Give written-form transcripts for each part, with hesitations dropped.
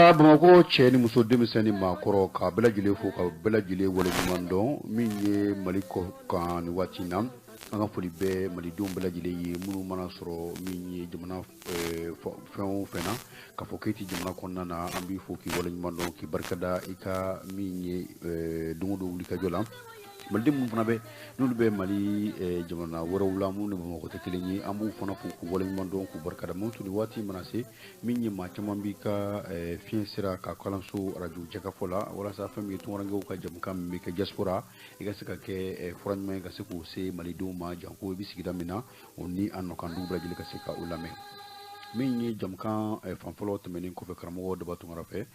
Bamakɔ cɛ ni muso, denmisɛn ni maakɔrɔ, ka bɛɛ lajɛlen fo, ka bɛɛ lajɛlen waleɲuman dɔn. Min ye Mali kɔ kan nin waati in na, an ka foli bɛ malidenw bɛɛ lajɛlen ye, minnu mana sɔrɔ min ye jamana fɛn o fɛn na, k'a fɔ k'e tɛ jamana kɔnɔna na, an b'i fo k'i waleɲuman dɔn, k'i barikada i ka min ye don o don wulikajɔ la. Maliden minnu fana bɛ, n'olu bɛ Mali jamana wɛrɛw la, minnu ni Bamakɔ tɛ kelen ye, an b'u fana fo k'u waleɲuman dɔn, k'u barikada. Mamutu, nin waati mana se, min ye maa caman b'i ka fiɲɛ sira ka kalanso arajo jɛkafɔ la, walasa fɛn min ye tunkarankew ka jamukan min bɛ kɛ diaspora, i ka se ka kɛ fura ɲuman ye ka se k'o se malidenw ma, janko i bɛ sigida min na, o ni a nɔkandugu bɛɛ lajɛlen ka se ka o lamɛn. Min ye jamukan fan fɔlɔ tɛmɛnen kɔfɛ karamɔgɔ Daba Tunkara fɛ,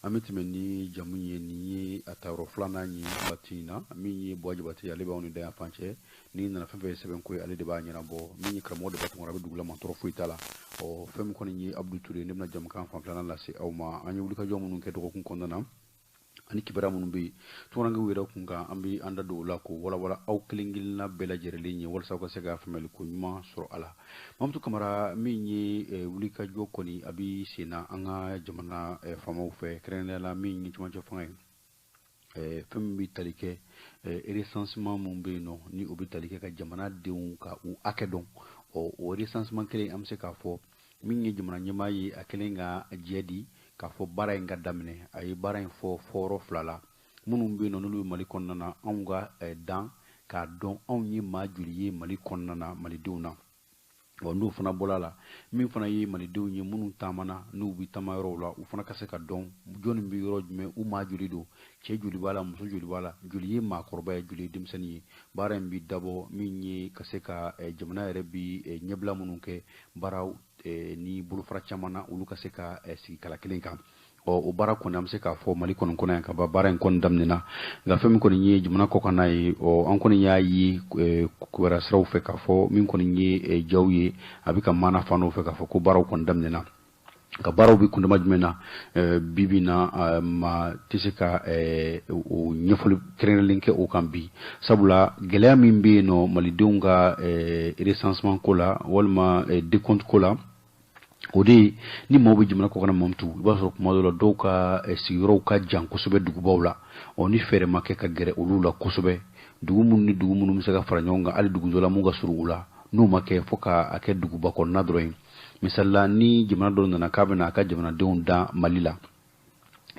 an bɛ tɛmɛ ni jamu ye. Nin ye a tayɔrɔ filanan ye waati in na. Min ye Buwa Jabate, ale b'anw ni da yan fan cɛ. N'i nana fɛn fɛn ye sɛbɛnko ye, ale de b'a ɲɛnabɔ. Min ye karamɔgɔ Daba Tunkara, bɛ dugula ma, tɔɔrɔ foyi t'a la. Ɔ, fɛn min kɔni ye Abudu Ture, ne bɛna jamukan fan filanan lase aw ma. An ye wulikajɔ minnu kɛ dɔgɔkun kɔnɔna na ani kibaruya minnu bɛ yen tunkarankew yɛrɛ kun kan, an bɛ an da don o la k'o walawala aw kelen kelenna bɛɛ lajɛlen ye, walasa aw ka se ka faamuyali ko ɲuman sɔrɔ a la. Mamutu Kamara, min ye wulikajɔ kɔni a bɛ sen na an ka jamana faamaw fɛ, kɛrɛnkɛrɛnnenya la min ye cɛmancɛ fanga ye, fɛn min bɛ tali kɛ recensement min bɛ yen nɔ, ni o bɛ tali kɛ ka jamanadenw ka u hakɛ dɔn. Ɔ, o recensement kelen, an bɛ se k'a fɔ min ye jamana ɲɛmaa ye, a kɛlen ka jɛ di k'a fɔ baara in ka daminɛ. A ye baara in fɔ fɔyɔrɔ fila la. Minnu bɛ yen nɔ, n'olu bɛ Mali kɔnɔna na, anw ka dan k'a dɔn anw ye maa joli ye Mali kɔnɔna na, malidenw na. Ɔ, n'o fana bɔra la, min fana ye malidenw ye minnu taamana, n'u bɛ taama yɔrɔw la, u fana ka se ka dɔn jɔnni bɛ yɔrɔ jumɛn, u maa joli don, cɛ joli b'a la, muso joli b'a la, joli ye maakɔrɔba ye, joli ye denmisɛnnin ye. Baara in bɛ dabɔ min ye ka se ka jamana yɛrɛ bi ɲɛbila minnu kɛ baaraw ni bolofara caman na, olu ka se ka sigi kala kelen kan. Ɔ, o baara kɔni, an bɛ se k'a fɔ Mali kɔni kɔnɔ yan ka ban, baara in kɔni daminɛna. Nka fɛn min kɔni ye jamana kɔkanna ye, ɔ, an kɔni y'a ye kibaruya siraw fɛ k'a fɔ min kɔni ye jaw ye, a bɛ ka maana fan dɔw fɛ k'a fɔ ko baaraw kɔni daminɛna. Nka baaraw bɛ kundama jumɛn na bi bi na, maa tɛ se ka o ɲɛfɔli kɛrɛnkɛrɛnlen kɛ o kan bi, sabula gɛlɛya min bɛ yen nɔ malidenw ka recensement ko la walima décompte ko la, o de ye ni maaw bɛ jamana kɔkan, Mamutu, i b'a sɔrɔ kuma dɔ la dɔw ka sigiyɔrɔw ka jan kosɛbɛ dugubaw la. Ɔ, ni fɛɛrɛ ma kɛ ka gɛrɛ olu la kosɛbɛ, dugu minnu ni dugu minnu bɛ se ka fara ɲɔgɔn kan, hali dugu dɔ la mun ka surun u la, n'o ma kɛ fo ka a kɛ duguba kɔnɔna dɔrɔn ye. Misali la, ni jamana dɔ nana k'a bɛna a ka jamanadenw dan Mali la,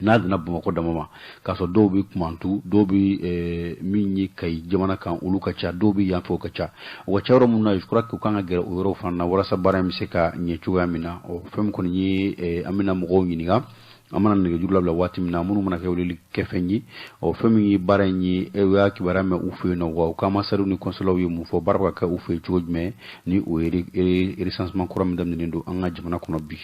n'a donna Bamakɔ dama ma, k'a sɔrɔ dɔw bɛ Kumantu, dɔw bɛ min ye Kayi jamana kan, olu ka ca, dɔw bɛ yan fɛ, o ka ca, o ka ca yɔrɔ minnu na, je crois que u kan ka gɛrɛ o yɔrɔw fana na walasa baara in bɛ se ka ɲɛ cogoya min na. Ɔ, fɛn min kɔni ye, an bɛna mɔgɔw ɲininka, an mana nɛgɛjuru labila waati min na, minnu mana kɛ weleli kɛfɛn ye. Ɔ, fɛn min ye baara in ye, u y'a kibaruya mɛn u fɛ yen nɔ wa, u ka ambassadeurs ni consulaw ye mun fɔ, baara bɛ ka kɛ u fɛ yen cogo jumɛn, ni o ye recensement kura min daminɛnen don an ka jamana kɔnɔ bi.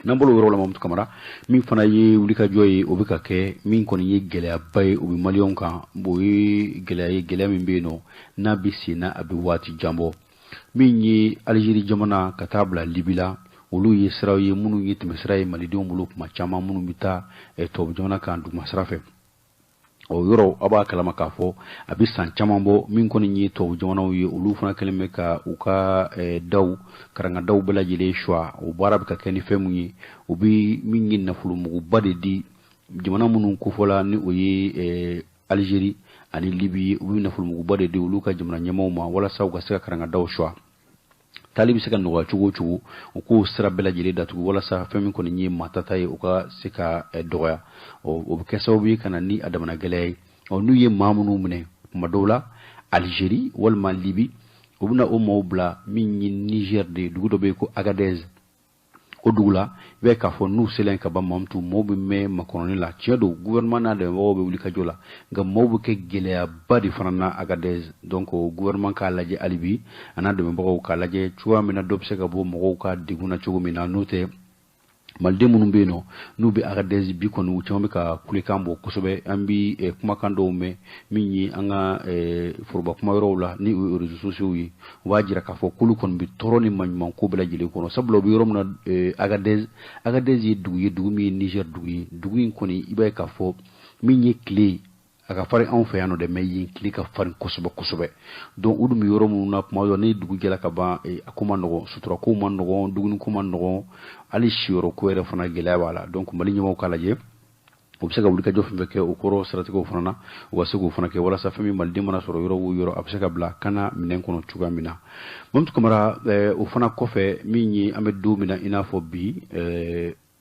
N'an bɔra o yɔrɔ la, Mamutu Kamara, min fana ye wulikajɔ ye, o bɛ ka kɛ, min kɔni ye gɛlɛyaba ye, o bɛ maliyɛnw kan. O ye gɛlɛya ye, gɛlɛya min bɛ yen nɔ, n'a bɛ sen na, a bɛ waati jan bɔ. Min ye Alizeri jamana ka taa bila Libi la, olu ye siraw ye minnu ye tɛmɛsira ye malidenw bolo kuma caman, minnu bɛ taa tubabu jamana kan duguma sira fɛ. O yɔrɔ, aw b'a kalama k'a fɔ a bɛ san caman bɔ, min kɔni ye tubabu jamanaw ye, olu fana kɛlen bɛ ka u ka daw karangadaw bɛɛ lajɛlen suwa. O baara bɛ ka kɛ ni fɛn mun ye? U bɛ min ye nafolomuguba de di jamana minnu kofɔla, ni o ye Alizeri ani Libi ye. U bɛ nafolomuguba de di olu ka jamana ɲɛmaaw ma walasa u ka se ka karangadaw suwa. Taali bɛ se ka nɔgɔya cogo o cogo, u k'o sira bɛɛ lajɛlen datugu, walasa fɛn min kɔni ye maa tata ye, o ka se ka dɔgɔya. O bɛ kɛ sababu ye ka na ni a damana gɛlɛya ye. Ɔ, n'u ye maa minnu minɛ kuma dɔw la Alizeri walima Libi, u bɛna o maaw bila min ye Niger de ye, dugu dɔ bɛ yen ko Agadez. O dugu la, i b'a ye k'a fɔ n'u selen ka ban, Mamutu, maaw bɛ mɛn makɔnɔni la. Tiɲɛ don, gouvernement n'a dɛmɛbagaw bɛ wuli ka jɔ la, nka maaw bɛ kɛ gɛlɛyaba de fana na Agadez. Donc gouvernement k'a lajɛ hali bi, a n'a dɛmɛbagaw k'a lajɛ cogoya min na dɔ bɛ se ka bɔ mɔgɔw ka degun na cogo min na. N'o tɛ, maliden minnu bɛ yen nɔ, n'u bɛ Agadez bi kɔni, u caman bɛ ka kulekan bɔ kosɛbɛ. An bɛ kumakan dɔw mɛn min ye an ka foroba kuma yɔrɔw la, ni o ye réseaux sociaux ye, u b'a jira k'a fɔ k'olu kɔni bɛ tɔɔrɔ ni maɲuman ko bɛɛ lajɛlen kɔnɔ, sabula u bɛ yɔrɔ min na Agadez. Agadez ye dugu ye, dugu min ye Niger dugu ye. Dugu in kɔni, i b'a ye k'a fɔ min ye tile A ka farin anw fɛ yan nɔ dɛ, mais yen tile ka farin kosɛbɛ kosɛbɛ. Donc u dun bɛ yɔrɔ minnu na, kuma dɔ ni dugu jɛra ka ban, a ko ma nɔgɔn, sutura ko ma nɔgɔn, dumuni ko ma nɔgɔn, hali siyɔrɔ ko yɛrɛ fana gɛlɛya b'a la. Donc Mali ɲɛmɔgɔw k'a lajɛ, u bɛ se ka wulikajɔ fɛn fɛn kɛ o kɔrɔ siratigɛw fana na, u ka se k'o fana kɛ walasa fɛn min maliden mana sɔrɔ yɔrɔ o yɔrɔ, a bɛ se ka bila kana minɛn kɔnɔ cogoya min na. Mamutu Kamara, o fana kɔfɛ, min ye an bɛ don min na i n'a fɔ bi,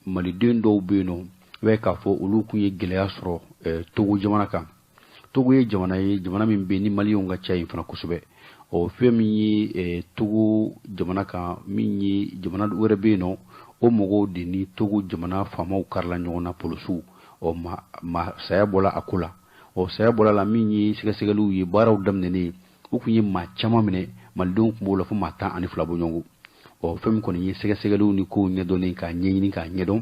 maliden dɔw bɛ yen nɔ, i b'a ye k'a fɔ olu tun ye gɛlɛya sɔrɔ Togo jamana kan. Togo ye jamana ye, jamana min bɛ yen ni maliyɛnw ka ca yen fana kosɛbɛ. Ɔ fɛn min ye Togo jamana kan, min ye jamana wɛrɛ bɛ yen nɔ, o mɔgɔw de ni Togo jamana faamaw karila ɲɔgɔn na, polisiw. Ɔ ma saya bɔla a ko la. Ɔ saya bɔla la, min ye sɛgɛsɛgɛliw ye, baaraw daminɛnen, u tun ye maa caman minɛ, malidenw tun b'o la fo maa 12 bɔɲɔgɔnko. Ɔ fɛn min kɔni ye sɛgɛsɛgɛliw ni kow ɲɛdɔnnen, k'a ɲɛɲini k'a ɲɛdɔn,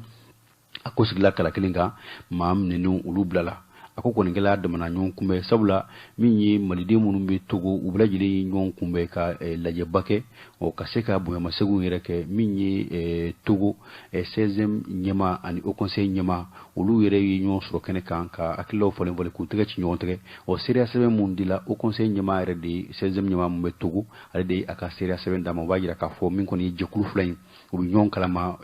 a ko sigila kala kelen kan, maa minɛnenw olu bilala. A ko kɔni kɛla damana ɲɔgɔn kunbɛn, sabula min ye maliden minnu bɛ Togo, u bɛɛ lajɛlen ye ɲɔgɔn kunbɛn ka lajɛba kɛ, ɔ ka se ka bonyamasegin yɛrɛ kɛ. Min ye Togo 16e ɲɛmaa ani Haut Conseil ɲɛmaa, olu yɛrɛ ye ɲɔgɔn sɔrɔ kɛnɛ kan ka hakililaw falen falen, k'u tɛgɛ ci ɲɔgɔn tɛgɛ. Ɔ seereya sɛbɛn mun dila, Haut Conseil ɲɛmaa yɛrɛ de ye 16e ɲɛmaa mun bɛ Togo, ale de ye a ka seereya sɛbɛn d'a ma. O b'a jira k'a fɔ min kɔni ye jɛkulu fila in, u bɛ ɲɔgɔn kalama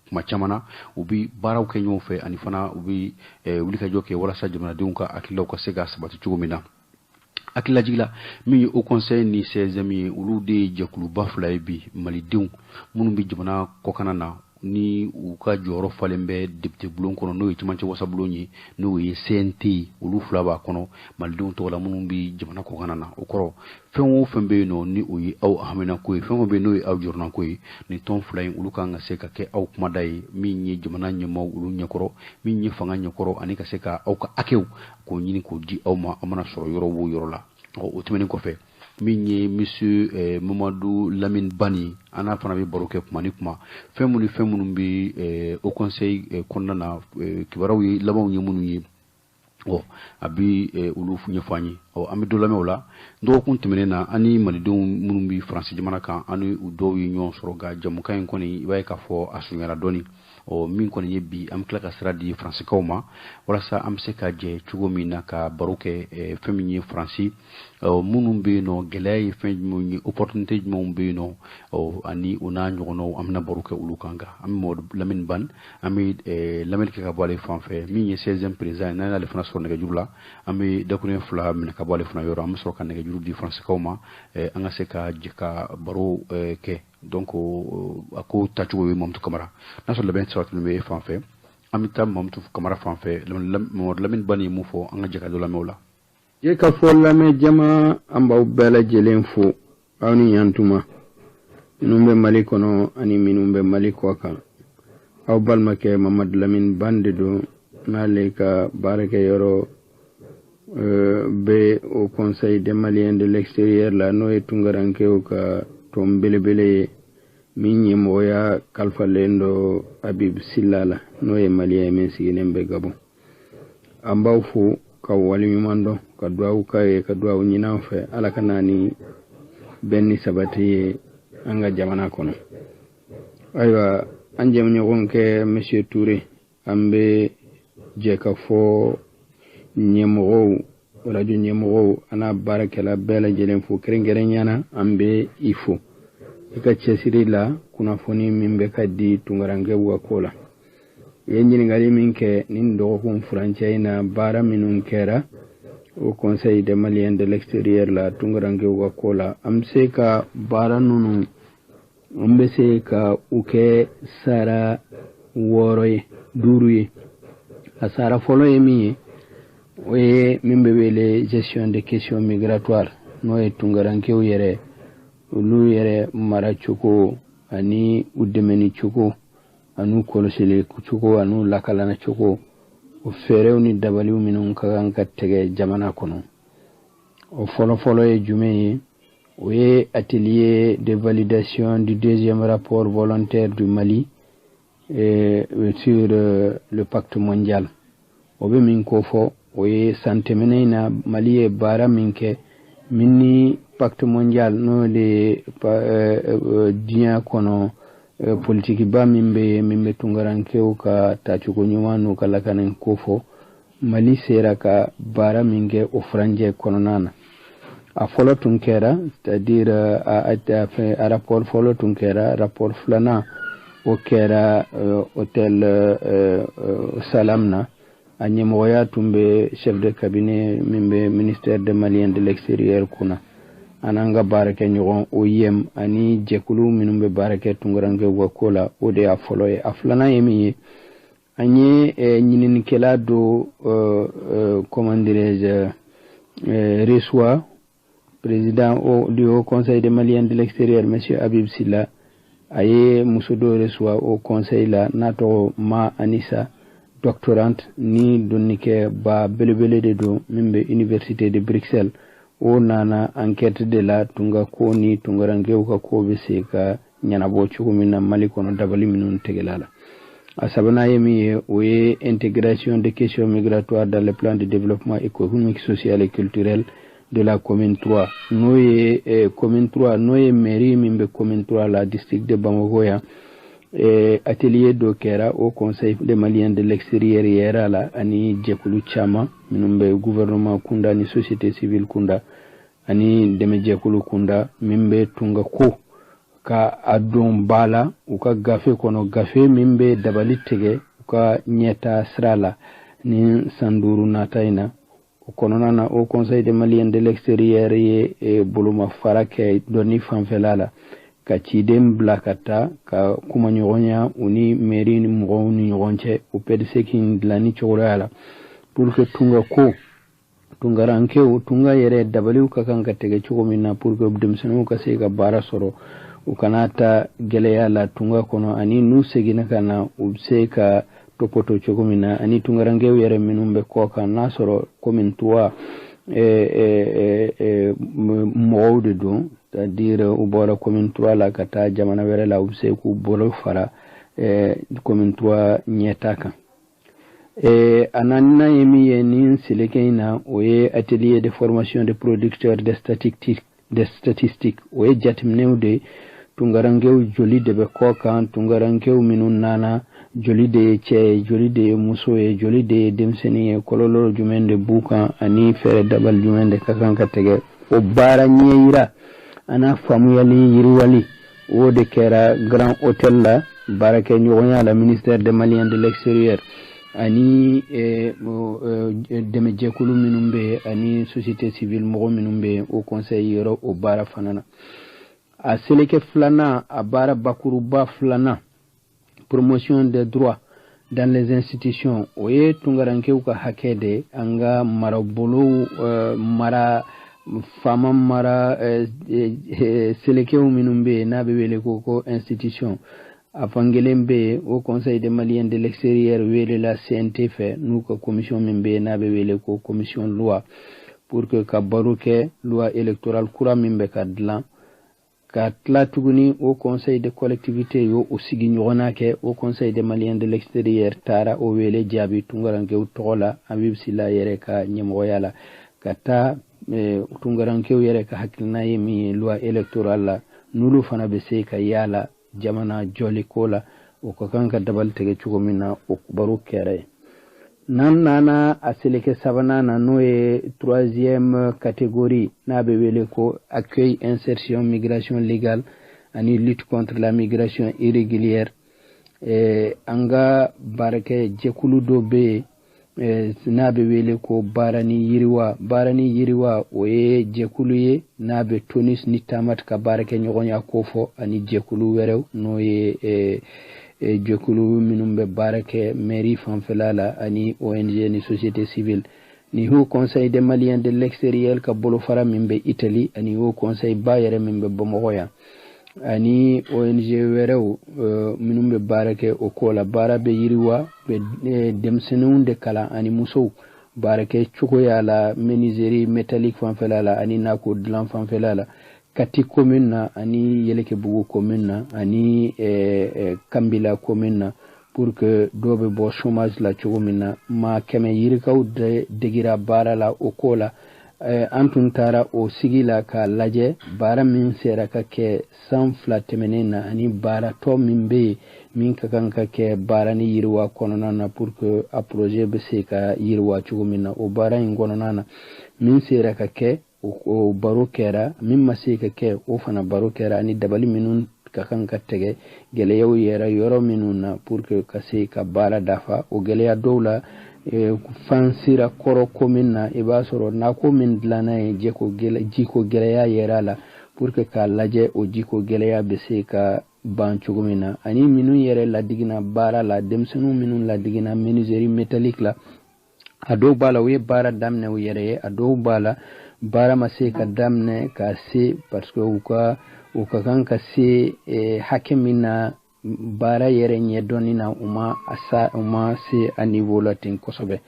kuma caman na, u bɛ baaraw kɛ ɲɔgɔn fɛ, ani fana u bɛ wulikajɔ kɛ walasa jamanadenw ka hakililaw ka se ka sabati cogo min na. Hakililajigi la, min ye Haut Conseil ni 16e ye, olu de ye jɛkuluba fila ye bi malidenw minnu bɛ jamana kɔkanna na, ni u ka jɔyɔrɔ falen bɛ député bulon kɔnɔ, n'o ye cɛmancɛ wasabulon ye, n'o ye CNT ye. Olu fila b'a kɔnɔ malidenw tɔgɔ la minnu bɛ jamana kɔkanna na. O kɔrɔ, fɛn o fɛn bɛ yen nɔ ni o ye aw haminako ye, fɛn o fɛn bɛ yen n'o ye aw jɔrɔnako ye, nin tɔn fila in olu kan ka se ka kɛ aw kumada ye, min ye jamana ɲɛmaaw olu ɲɛkɔrɔ, min ye fanga ɲɛkɔrɔ, ani ka se ka aw ka hakɛw k'o ɲini k'o di aw ma, aw mana sɔrɔ yɔrɔ o yɔrɔ la. O tɛmɛnen kɔfɛ, min ye monsieur Mamadu Lamine Bani, an n'a fana bɛ baro kɛ kuma ni kuma, fɛn minnu fɛn minnu bɛ Haut Conseil kɔnɔna na, kibaruyaw ye labanw ye minnu ye, ɔ a bɛ olu ɲɛfɔ an ye. Ɔ an bɛ dɔ lamɛn o la. Dɔgɔkun tɛmɛnen na, an ni malidenw minnu bɛ Faransi jamana kan, an ni u dɔw ye ɲɔgɔn sɔrɔ, nka jamukan in kɔni, i b'a ye k'a fɔ a surunyara dɔɔni. Ɔ min kɔni ye bi, an bɛ tila ka sira di faransikaw ma walasa an bɛ se ka jɛ cogo min na ka baro kɛ fɛn min ye Faransi minnu bɛ yen nɔ, gɛlɛya ye fɛn jumɛnw ye, opportunité jumɛnw bɛ yen nɔ, ani o n'a ɲɔgɔnnaw, an bɛna baro kɛ olu kan. Kan an bɛ Mamadu Lamine Ban, an bɛ lamɛnni kɛ ka bɔ ale fan fɛ, min ye 16e président ye. N'an y'ale fana sɔrɔ nɛgɛjuru la, an bɛ dakuruɲɛ fila minɛ ka bɔ ale fana yɔrɔ, an bɛ sɔrɔ ka nɛgɛjuru di faransikaw ma, an ka se ka jɛ ka baro kɛ. Donc a ko taacogo ye Mamutu Kamara, n'a sɔrɔ labɛn sabatilen bɛ e fan fɛ, an bɛ taa Mamutu Kamara fan fɛ. Mamadu Lamine Bani ye mun fɔ, an ka jɛ ka dɔ lamɛn o la. Ye ka fɔ lamɛn jama, an b'aw bɛɛ lajɛlen fo, aw ni ɲantuma, minnu bɛ Mali kɔnɔ ani minnu bɛ Mali kɔ kan. Aw balimakɛ Mamadu Lamine Ban de don, n'ale ka baarakɛyɔrɔ bɛ au Conseil des Maliens de l'extérieur la, n'o ye tunkarankew ka tɔn belebele ye, min ɲɛmɔgɔya kalifalen dɔ Habib Silla la, n'o ye maliyɛn ye min sigilen bɛ Gabon. An b'aw fo ka waleɲuman dɔn, ka duwawu k'a ye, ka duwawu ɲini an fɛ, Ala ka na ni bɛn ni sabati ye an ka jamana kɔnɔ. Ayiwa, an jɛɲɔgɔn kɛ monsieur Touré, an bɛ jɛ ka fɔ ɲɛmɔgɔw, rajo ɲɛmɔgɔw an n'a baarakɛla bɛɛ lajɛlen fo. Kɛrɛnkɛrɛnnenya na, an bɛ i fo i ka cɛsiri la kunnafoni min bɛ ka di tunkarankew ka ko la. I ye ɲininkali min kɛ nin dɔgɔkun furancɛ in na, baara minnu kɛra au Conseil des Maliens de l'extérieur la tunkarankew ka ko la, an bɛ se ka baara ninnu, an bɛ se ka u kɛ sara wɔɔrɔ ye, duuru ye. A sara fɔlɔ ye min ye, o ye min bɛ wele gestion des questions migratoires, n'o ye tunkarankew yɛrɛ, olu yɛrɛ mara cogo ani u dɛmɛni cogo an'u kɔlɔsili cogo an'u lakalana cogo, o fɛɛrɛw ni dabaliw minnu ka kan ka tigɛ jamana kɔnɔ. O fɔlɔ-fɔlɔ ye jumɛn ye? O ye atelier de validation du deuxième rapport volontaire du Mali sur le pacte mondial. O bɛ min ko fɔ, o ye san tɛmɛnen in na, Mali ye baara min kɛ min ni pacte mondial, n'o de ye diɲɛ kɔnɔ politikiba min bɛ yen, min bɛ tunkarankew ka tacogo ɲuman n'u ka lakana ko fɔ. Mali sera ka baara min kɛ o furancɛ kɔnɔna na. A fɔlɔ tun kɛra, c'est-à-dire a rapport fɔlɔ tun kɛra, rapport filanan o kɛra hôtel Salam na. A ɲɛmɔgɔya tun bɛ chef de cabinet min bɛ ministère des Maliens de l'extérieur kunna, an n'an ka baarakɛ ɲɔgɔn OIM ani jɛkulu minnu bɛ baara kɛ tunkarankew ka ko la. O de y'a fɔlɔ ye. A filanan ye min ye, an ye ɲininikɛla dɔ, comment dirais-je, reçoit président du Haut Conseil des Maliens de l'extérieur, monsieur Habib Silla, a ye muso dɔ reçoit au conseil la n'a tɔgɔ Ma Anissa, doctorante ni dɔnnikɛ ba belebele de don min bɛ université de Bruxelles. O nana enquête de la tunga ko ni tungarankew ka ko bɛ se ka ɲɛnabɔ cogo min na Mali kɔnɔ, dabali minnu tigɛla la. A sabanan ye min ye, o ye intégration des questions migratoires dans le plan de développement économique, social et culturel de la commune 3, n'o ye commune 3, n'o ye mairie min bɛ commune 3 la, district de Bamako yan. Atelier dɔ kɛra au Conseil des Maliens de l'extérieur yɛrɛ la ani jɛkulu caman minnu bɛ gouvernement kunda ni société civile kunda ani dɛmɛjɛkulu kunda min bɛ tunga ko ka a don ba la u ka gafe kɔnɔ, gafe min bɛ dabali tigɛ u ka ɲɛta sira la ni san 5 nata in na. O kɔnɔna na, au Conseil des Maliens de l'extérieur ye bolomafara kɛ dɔnni fanfɛla la ka ciden bila ka taa ka kumaɲɔgɔnya u ni mairie ni mɔgɔw ni ɲɔgɔn cɛ o PDC dilanni cogoya la, pour que tunga ko, tungarankew, tunga yɛrɛ dabaliw ka kan ka tigɛ cogo min na pour que denmisɛnninw ka se ka baara sɔrɔ, u kana ta gɛlɛya la tunga kɔnɔ, ani n'u seginna ka na, u bɛ se ka topoto cogo min na, ani tungarankew yɛrɛ minnu bɛ kɔ kan, n'a sɔrɔ commune 3 mɔgɔw de don, c'est-à-dire u bɔra commune 3 la ka taa jamana wɛrɛ la, u bɛ se k'u bolo fara commune 3 ɲɛta kan. A naaninan ye min ye nin seleke in na, o ye atelier de formation de producteurs de statistiques. O ye jateminɛw de, tungarankew joli de bɛ kɔ kan, tungarankew minnu nana, joli de ye cɛ ye, joli de ye muso ye, joli de ye denmisɛnnin ye, kɔlɔlɔ jumɛn de b'u kan, ani fɛɛrɛ dabali jumɛn de ka kan ka tigɛ. O baara ɲɛyira a n'a faamuyali yiriwali, o de kɛra Grand Hôtel la, baarakɛ ɲɔgɔnya la ministère des Maliens de l'extérieur ani dɛmɛjɛkulu minnu bɛ yen ani société civile mɔgɔ minnu bɛ yen o conseil yɔrɔ, o baara fana na. A seleke filanan, a baara bakuruba filanan, promotion des droits dans les institutions, o ye tungarankew ka hakɛ de an ka marabolow, mara faama mara selekew minnu bɛ yen n'a bɛ wele ko institution. A fankelen bɛ yen, o Conseil des Maliens de l'extérieur welela CNT fɛ n'u ka commission min bɛ yen n'a bɛ wele ko commission loi, pour que ka baro kɛ loi électorale kura min bɛ ka dilan. Ka tila tuguni, au conseil de collectivité y'o o sigi ɲɔgɔnna kɛ. Au Conseil des Maliens de l'extérieur taara o wele jaabi tungarankew tɔgɔ la, Habib Silla yɛrɛ ka ɲɛmɔgɔya la, ka taa tungarankew yɛrɛ ka hakilina ye min ye loi électorale la, n'olu fana bɛ se ka yaala jamana jɔli ko la, o ka kan ka dabali tigɛ cogo min na, o baro kɛra yen. N'an nana a seleke sabanan na, n'o ye troisième catégorie n'a bɛ wele ko accueil, insertion, migration légale ani lutte contre la migration irrégulière, an ka baarakɛ jɛkulu dɔ bɛ yen n'a bɛ wele ko Baara ni Yiriwa. Baara ni Yiriwa, o ye jɛkulu ye n'a bɛ Tunis ni Tamat ka baarakɛ ɲɔgɔnya ko fɔ, ani jɛkulu wɛrɛw, n'o ye jɛkulu minnu bɛ baara kɛ mairie fanfɛla la ani ONG ni société civile, ni Haut Conseil des Maliens de l'extérieur ka bolofara min bɛ Italie, ani Haut Conseil ba yɛrɛ min bɛ Bamakɔ yan, ani ONG wɛrɛw minnu bɛ baara kɛ o ko la. Baara bɛ yiriwa bɛ denmisɛnninw de kalan ani musow baarakɛ cogoya la, menuiserie métallique fanfɛla la ani nako dilan fanfɛla la, Kati commune na ani Yɛlɛkɛbugu commune na ani Kanbila commune na, pour que dɔw bɛ bɔ chômage la cogo min na. Maa 100 yirikaw de degira baara la o ko la. An tun taara o sigi la k'a lajɛ baara min sera ka kɛ san 2 tɛmɛnen na ani baara tɔ min bɛ yen min ka kan ka kɛ baara ni yiriwa kɔnɔna na pour que a projet bɛ se ka yiriwa cogo min na. O baara in kɔnɔna na, min sera ka kɛ, o baro kɛra, min ma se ka kɛ, o fana baro kɛra, ani dabali minnu ka kan ka tɛgɛ gɛlɛyaw yɛrɛ yɔrɔ minnu na pour que ka se ka baara dafa. O gɛlɛya dɔw la, fan sira kɔrɔ ko min na, i b'a sɔrɔ nako min dilanna ye, jiko gɛlɛya yɛrɛ la, pour que k'a lajɛ o jiko gɛlɛya bɛ se ka ban cogo min na. Ani minnu yɛrɛ ladigina baara la, denmisɛnninw minnu ladigina menuiserie métallique la, a dɔw b'a la u ye baara daminɛ u yɛrɛ ye, a dɔw b'a la baara ma se ka daminɛ ka se parce que u ka kan ka se hakɛ min na baara yɛrɛ ɲɛdɔnni na, u ma se a niveau la ten kosɛbɛ.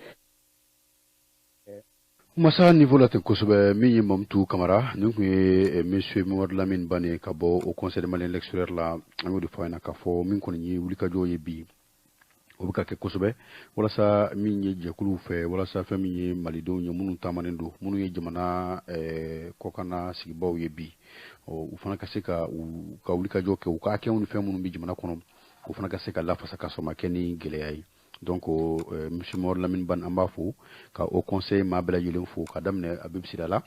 Masa niveau la ten kosɛbɛ. Min ye Mamutu Kamara, nin tun ye monsieur Mamadu Lamine Bane ka bɔ au Conseil malien l'extérieur la. An y'o de fɔ a ɲɛna k'a fɔ min kɔni ye wulikajɔ ye bi, o bɛ ka kɛ kosɛbɛ walasa min ye jɛkuluw fɛ, walasa fɛn min ye malidenw ye minnu taamanen don, minnu ye jamana kɔkanna sigibaw ye bi, u fana ka se ka u ka wulikajɔ kɛ, u ka hakɛw ni fɛn minnu bɛ jamana kɔnɔ, u fana ka se ka lafasa ka sɔrɔ ma kɛ ni gɛlɛya ye. Donc monsieur Mamadu Lamine Bane, an b'a fo ka au conseil maa bɛɛ lajɛlen fo, ka daminɛ Habib Sira la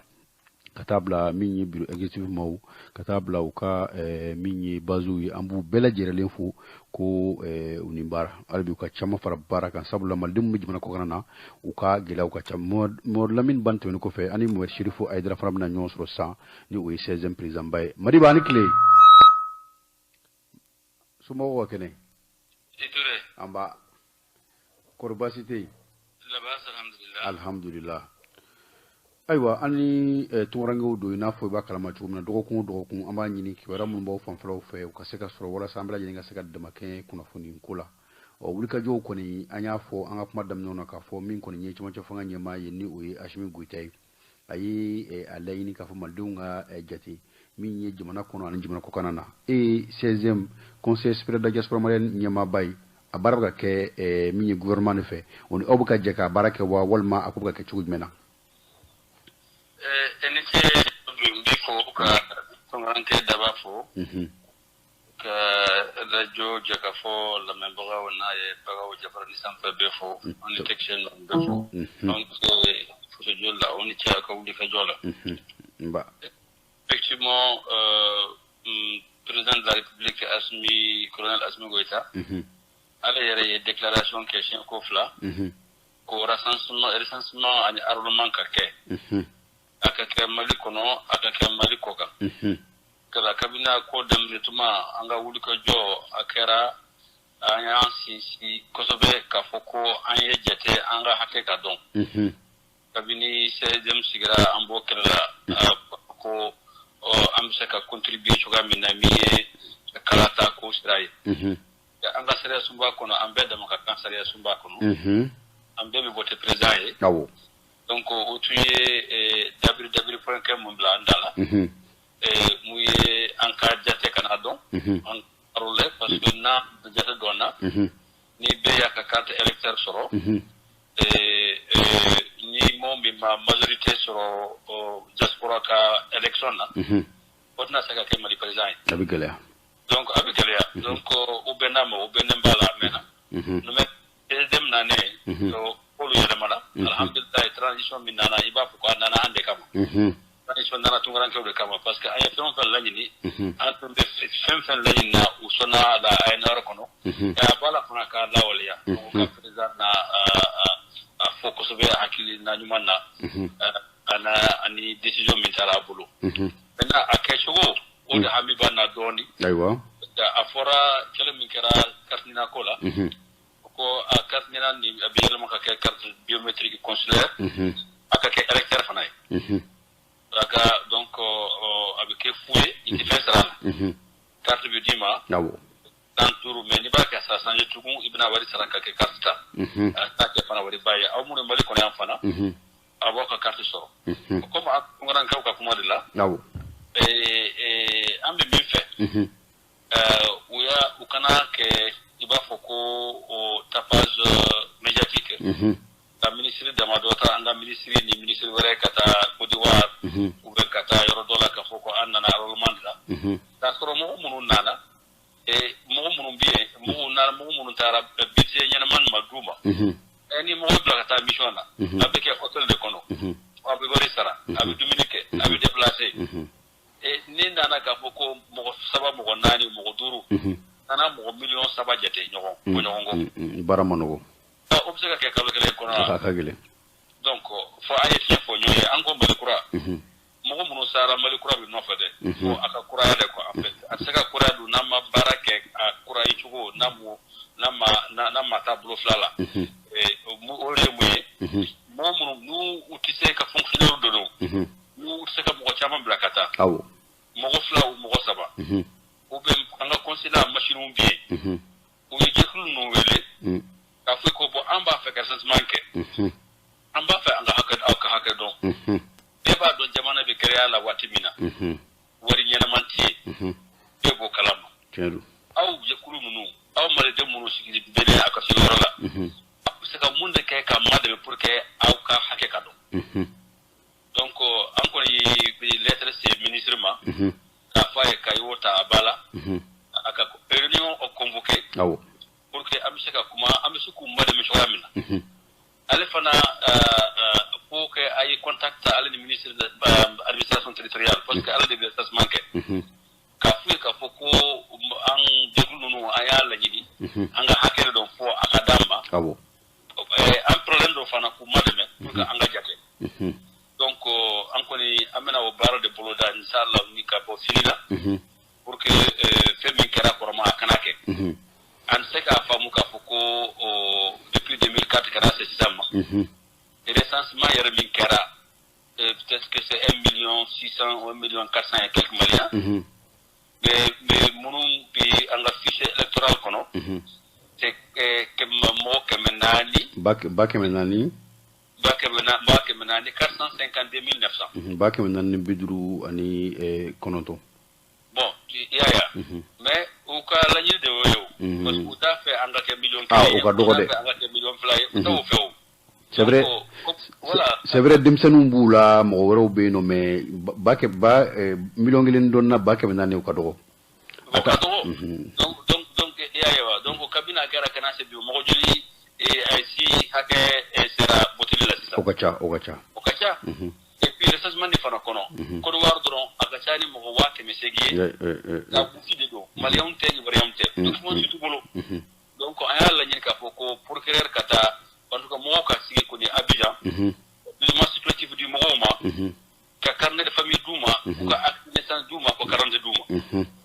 ka taa bila min ye bureau exécutif maaw, ka taa bila u ka min ye basew ye. An b'u bɛɛ lajɛlen fo ko u ni baara, hali bi u ka caman fara baara kan, sabula malidenw bɛ jamana kɔkan na, u ka gɛlɛyaw ka ca. Mamadu Lamine Bane tɛmɛnen kɔfɛ, ani Mohamed Chérif Haïdara fana bɛna ɲɔgɔn sɔrɔ sisan, ni o ye 16e président ba ye. Madiba, ani tile, somɔgɔw ka kɛnɛ? An ba, kɔri baasi tɛ yen? Alhamdulillah. Ayiwa, an ni tunkarankew don. I n'a fɔ i b'a kalama cogo min na, dɔgɔkun o dɔgɔkun an b'a ɲini kibaruya minnu b'aw fanfɛlaw fɛ, u ka se ka sɔrɔ walasa an bɛɛ lajɛlen ka se ka damakɛɲɛ kunnafoni ko la. Ɔ, wulikajɔw kɔni, an y'a fɔ an ka kuma daminɛw na k'a fɔ min kɔni ye cɛmancɛ fanga ɲɛmaa ye, ni o ye Asimi Goyita ye, a ye a laɲini k'a fɔ malidenw ka jate min ye jamana kɔnɔ ani jamana kɔkanna na. E ye 16e conseil supérieur de la diaspora malienne ɲɛmaaba ye. A baara bɛ ka kɛ min ye gouvernement de fɛ, o ni aw bɛ ka jɛ ka baara kɛ wa, walima a ko bɛ ka kɛ cogo jumɛn na? E ni ce. N b'i fo ka tunkaranke daba fo, ka radio Jɛkafɔ lamɛnbagaw n'a ye bagaw jabarani sanfɛ bɛɛ fo, an ni technicien ninnu bɛɛ fo. An fasojɔ la, aw ni ce a ka wuli ka jɔ la. Nba. Effectivement, président de la République Assimi, colonel Assimi Goïta, ale yɛrɛ ye déclaration kɛ siɲɛ ko 2 ko recensement ani enrôlement ka kɛ, a ka kɛ Mali kɔnɔ, a ka kɛ Mali kɔ kan. Kala kabini a ko daminɛ tuma, an ka wulikajɔ a kɛra, an y'an sinsin kosɛbɛ k'a fɔ ko an ye jate, an ka hakɛ ka dɔn. Kabini CSDM sigira, an b'o kɛlɛ la ko an bɛ se ka contribuer cogoya min na, min ye kalata ko sira ye. An ka sariya sunba kɔnɔ, an bɛɛ dama ka kan sariya sunba kɔnɔ, an bɛɛ bɛ voter président ye. Donc o tun ye dabiri dabiri fɛnkɛ mun bila an da la, mun ye an ka jate kana dɔn, an enrôler, parce que n'a jate dɔnna, ni bɛɛ y'a ka carte électeur sɔrɔ, ni mɔgɔ min ma majorité sɔrɔ diaspora ka élection na, o tɛna se ka kɛ Mali président ye. A bɛ gɛlɛya. Donc a bɛ gɛlɛya. Donc o bɛn'a ma, o bɛnnen b'a la, a mɛnna. Mais CSDM nanen, k'olu yɛlɛmana, alhamdulilayi. Transition min nana, i b'a fɔ ko a nana an de kama. Transition nana tunkarankew de kama, parce que an ye fɛn o fɛn laɲini, an tun bɛ fɛn fɛn laɲini na, u sɔnna a la ANR kɔnɔ, a b'a la fana k'a lawaleya. Donc ka président na a fɔ kosɛbɛ hakilina ɲuman na a na ani décision min taara a bolo. Maintenant, a kɛcogo, o de hami b'an na dɔɔni. A fɔra kɛlɛ min kɛra carte NINA ko la, ko a carte NINA nin a bɛ yɛlɛma ka kɛ carte biométrique consulaire, a ka kɛ électeur fana ye. A ka donc a bɛ kɛ fu ye, i tɛ fɛn sara a la, carte bɛ d'i ma 15. Mais n'i b'a kɛ sa changer tugun, i bɛna wari sara ka kɛ carte ta, a t'a kɛ fana wari ba ye. Aw minnu Mali kɔnɔ yan fana, a b'aw ka carte sɔrɔ. Komi a tunkarankew ka kuma de la, an bɛ min fɛ, u y'a u kana kɛ i b'a fɔ ko o tapage médiatique, ka minisiri damadɔ ta, an ka minisiri ni minisiri wɛrɛ ka taa Côte. Ou bien ka taa yɔrɔ dɔ la k'a fɔ ko an nana enrôlement de la. K'a sɔrɔ mɔgɔ minnu nana, mɔgɔ minnu bɛ yen, mɔgɔw nana, mɔgɔ minnu taara, budget ɲɛnama ma d'u ma. Ni mɔgɔ bila ka taa mission na, a bɛ kɛ hôtel de kɔnɔ, a bɛ wari sara, a bɛ dumuni kɛ, a bɛ déplacer. Ni nana k'a fɔ ko mɔgɔ saba, mɔgɔ naani, mɔgɔ duuru nana, mɔgɔ 3 miliyɔn jate ɲɔgɔn bɔ ɲɔgɔn kɔ, baara ma nɔgɔ. O bɛ se ka kɛ kalo kelen kɔnɔ? A ka gɛlɛn. Donc fo an ye tiɲɛ fɔ ɲɔgɔn ye. An ko Mali kura, mɔgɔ minnu sara, Mali kura bɛ nɔfɛ dɛ, fo a ka kuraya dɛ quoi. En fait, a tɛ se ka kuraya dun n'an ma baara kɛ a kura ye cogo n'a mu n'a ma n'a ma taa bolo fila la. O de ye mun ye? Mɔgɔ minnu n'u u tɛ se ka, fonctionnaire de don, n'u tɛ se ka mɔgɔ caman bila ka taa, mɔgɔ fila o mɔgɔ saba, ou bien an ka consulat machine bɛ yen, u ye jɛkulu ninnu wele k'a fɔ ko bon, an b'a fɛ ka recensement kɛ, an b'a fɛ an ka hakɛ, aw ka hakɛ dɔn. Bɛɛ b'a dɔn jamana bɛ gɛlɛya la waati min na, wari ɲɛnaman tɛ yen, bɛɛ b'o kalama. Aw jɛkulu ninnu, aw maliden minnu sigilen bɛ a ka sigiyɔrɔ la, aw bɛ se ka mun de kɛ ka ma dɛmɛ pour que aw ka hakɛ ka dɔn? Donc an kɔni ye lettre se ministre ma k'a fɔ a ye k'a y'o ta a ba la, a ka réunion convoqué pour que an bɛ se ka kuma, an bɛ se k'u madɛmɛ cogoya min na. Ale fana pour que a ye contact ta, ale ni ministre de administration territoriale, parce que ale de bɛ recensement kɛ, k'a f'u ye k'a fɔ ko an jɛkulu ninnu, an y'a laɲini an ka hakɛ de dɔn, fo a ka d'an ma. An problème dɔ fana k'u madɛmɛ pour que an ka jate. Donc an kɔni an bɛna o baara de boloda inshallah ni ka bɔ sini la, pour que fɛn min kɛra kɔrɔma, a kana kɛ. An tɛ se k'a faamu k'a fɔ ko depuis 2004 ka na se sisan ma, recensement yɛrɛ min kɛra, peut-être que c'est 1 million 600 ou 1 million 400 et quelques Maliens, mais minnu bi an ka fichier électoral kɔnɔ, c'est kɛmɛ mɔgɔ 400. Ba 400. Ba 400, 452 900. 459,000. Bon, i y'a ye, mais u ka laɲini de y'o ye o, parce que u t'a fɛ an ka kɛ 1 million ye, u ka dɔgɔ dɛ. U t'a fɛ an ka kɛ 2 miliyɔn ye, u t'o fɛ o. C'est vrai. Voilà. C'est vrai, denmisɛnninw b'u la, mɔgɔ wɛrɛw bɛ yen nɔ, mais ba kɛ ba 1 miliyɔn dɔɔnin na, 400,000, u ka dɔgɔ. O ka dɔgɔ. Donc i y'a ye wa? Donc kabini a kɛra ka na se bi, mɔgɔ joli si hakɛ sera voteli la sisan? O ka ca, o ka ca. O ka ca. Et puis recensement de fana kɔnɔ, Côte d'Ivoire dɔrɔn, a ka ca ni mɔgɔ 800,000 ye. La busi de don, maliyɛnw tɛ, ivoiriyɛnw tɛ, document si t'u bolo. Donc an y'a laɲini k'a fɔ ko procureur ka taa, en tout cas mɔgɔw ka sigi kɔni Abidjan, document supplétif di mɔgɔw ma, ka carnet de famille d'u ma, u ka acte de naissance d'u ma, ka carte d'u ma.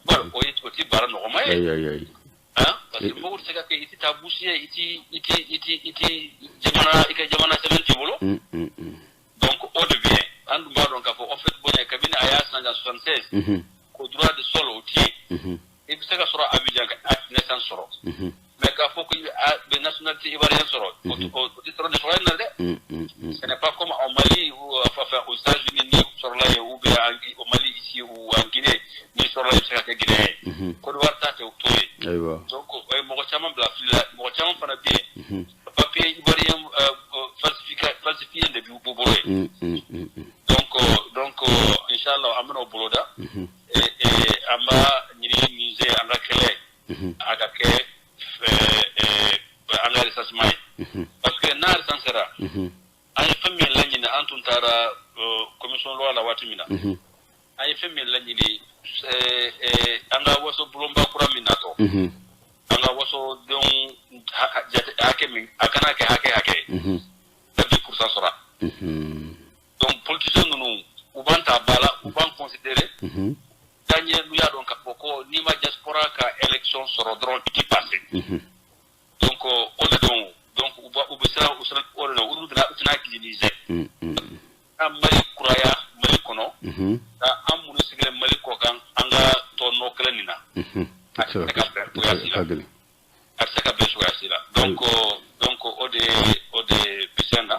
Bon, o ye o ti baara nɔgɔma ye hein, parce que mɔgɔw tɛ se ka kɛ i ti taa busi ye, i ti jamana, i ka jamana sɛbɛn t'i bolo. Donc o de bɛ yen. An dun b'a dɔn k'a fɔ en fait bonya kabini a y'a san 76 ko droit de sol o ti yen. I bɛ se ka sɔrɔ Abidjan ka acte de naissance sɔrɔ, mais k'a fɔ ko i bɛ nationalité ivoirienne sɔrɔ, o tɛ sɔrɔ nin cogoya in na dɛ. Ce n'est pas comme au Mali ou enfin aux États-Unis, ni sɔrɔla yen, ou bien au Mali ici ou en Guinée, ni sɔrɔla yen, i bɛ se ka kɛ Guinéen ye. Côte d'Ivoire ta tɛ o t'o ye. Donc o ye mɔgɔ caman bila fili la. Mɔgɔ caman fana bɛ yen, papier ivoirien falsifié de b'u bolo yen. Donc inchallah an bɛna o boloda. An b'a ɲini Niger, an ka kɛlɛ a ka kɛ an ka recensement ye, parce que n'a recensera, an ye fɛn min laɲini, an tun taara commission loi la waati min na, an ye fɛn min laɲini, an ka waso bulonba kura min natɔ, an ka wasodenw jate hakɛ min, a kana kɛ hakɛ hakɛ ye ka 10 % sɔrɔ. Donc politicien ninnu, u b'an ta ba la, u b'an considérer taa ɲɛ. N'u y'a dɔn k'a fɔ ko n'i ma diaspora ka élection sɔrɔ dɔrɔn, i ti passer. Donc o de don. Donc u bɛ siran, u siran o de la, olu bɛna, u tɛna utiliser an Mali kuraya Mali kɔnɔ, ka an minnu sigilen Mali kɔ kan, an ka tɔ nɔ kɛlɛ nin na, a tɛ se ka bɛn cogoya si la, a tɛ se ka bɛn cogoya si la. Donc o de bɛ sen na.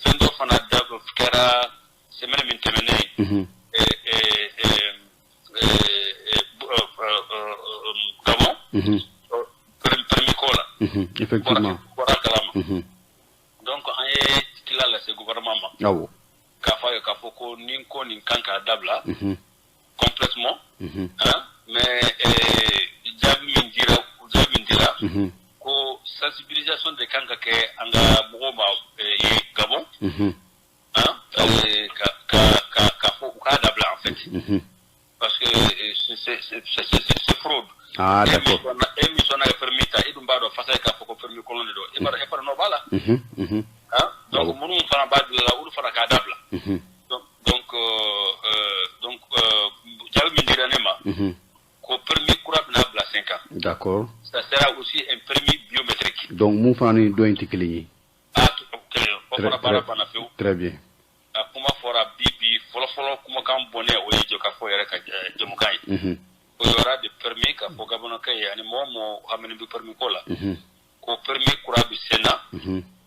Fɛn dɔ fana da kɛra semaine min tɛmɛnen, Gabon permis ko la. Effectivement. Bɔra kalama. Donc an ye tila lase gouvernement ma. K'a fɔ a ye k'a fɔ ko nin ko nin kan k'a dabila complètement, hein, mais jaabi min dira, ko sensibilisation de kan ka kɛ an ka mɔgɔw ma Gabon, hein, ka fɔ u k'a dabila en fait, parce que c'est fraude. Ah, d'accord. E min sɔnna ka permis ta, e dun b'a dɔn fasa ye k'a fɔ ko permis kolon de don, e b'a dɔn e fana nɔ b'a la. Hein, donc minnu fana b'a bila la, olu fana k'a dabila. Donc jaabi min dira ne ma, ko permis kura bɛna bila sen kan. D'accord. Ça sera aussi un permis biométrique. Donc mun fana ni dɔ in tɛ kelen ye. Ah, kelen o fana baara banna pewu. Très bien. A kuma fɔra bi bi fɔlɔ fɔlɔ, kumakan bɔnnen o ye jɔ ka fɔ yɛrɛ ka jamukan ye. O y aura des permis k'a fɔ Gabɔnɔkɛ ye ani mɔgɔ mɔgɔ haminen bɛ permis ko la, ko permis kura bɛ sen na.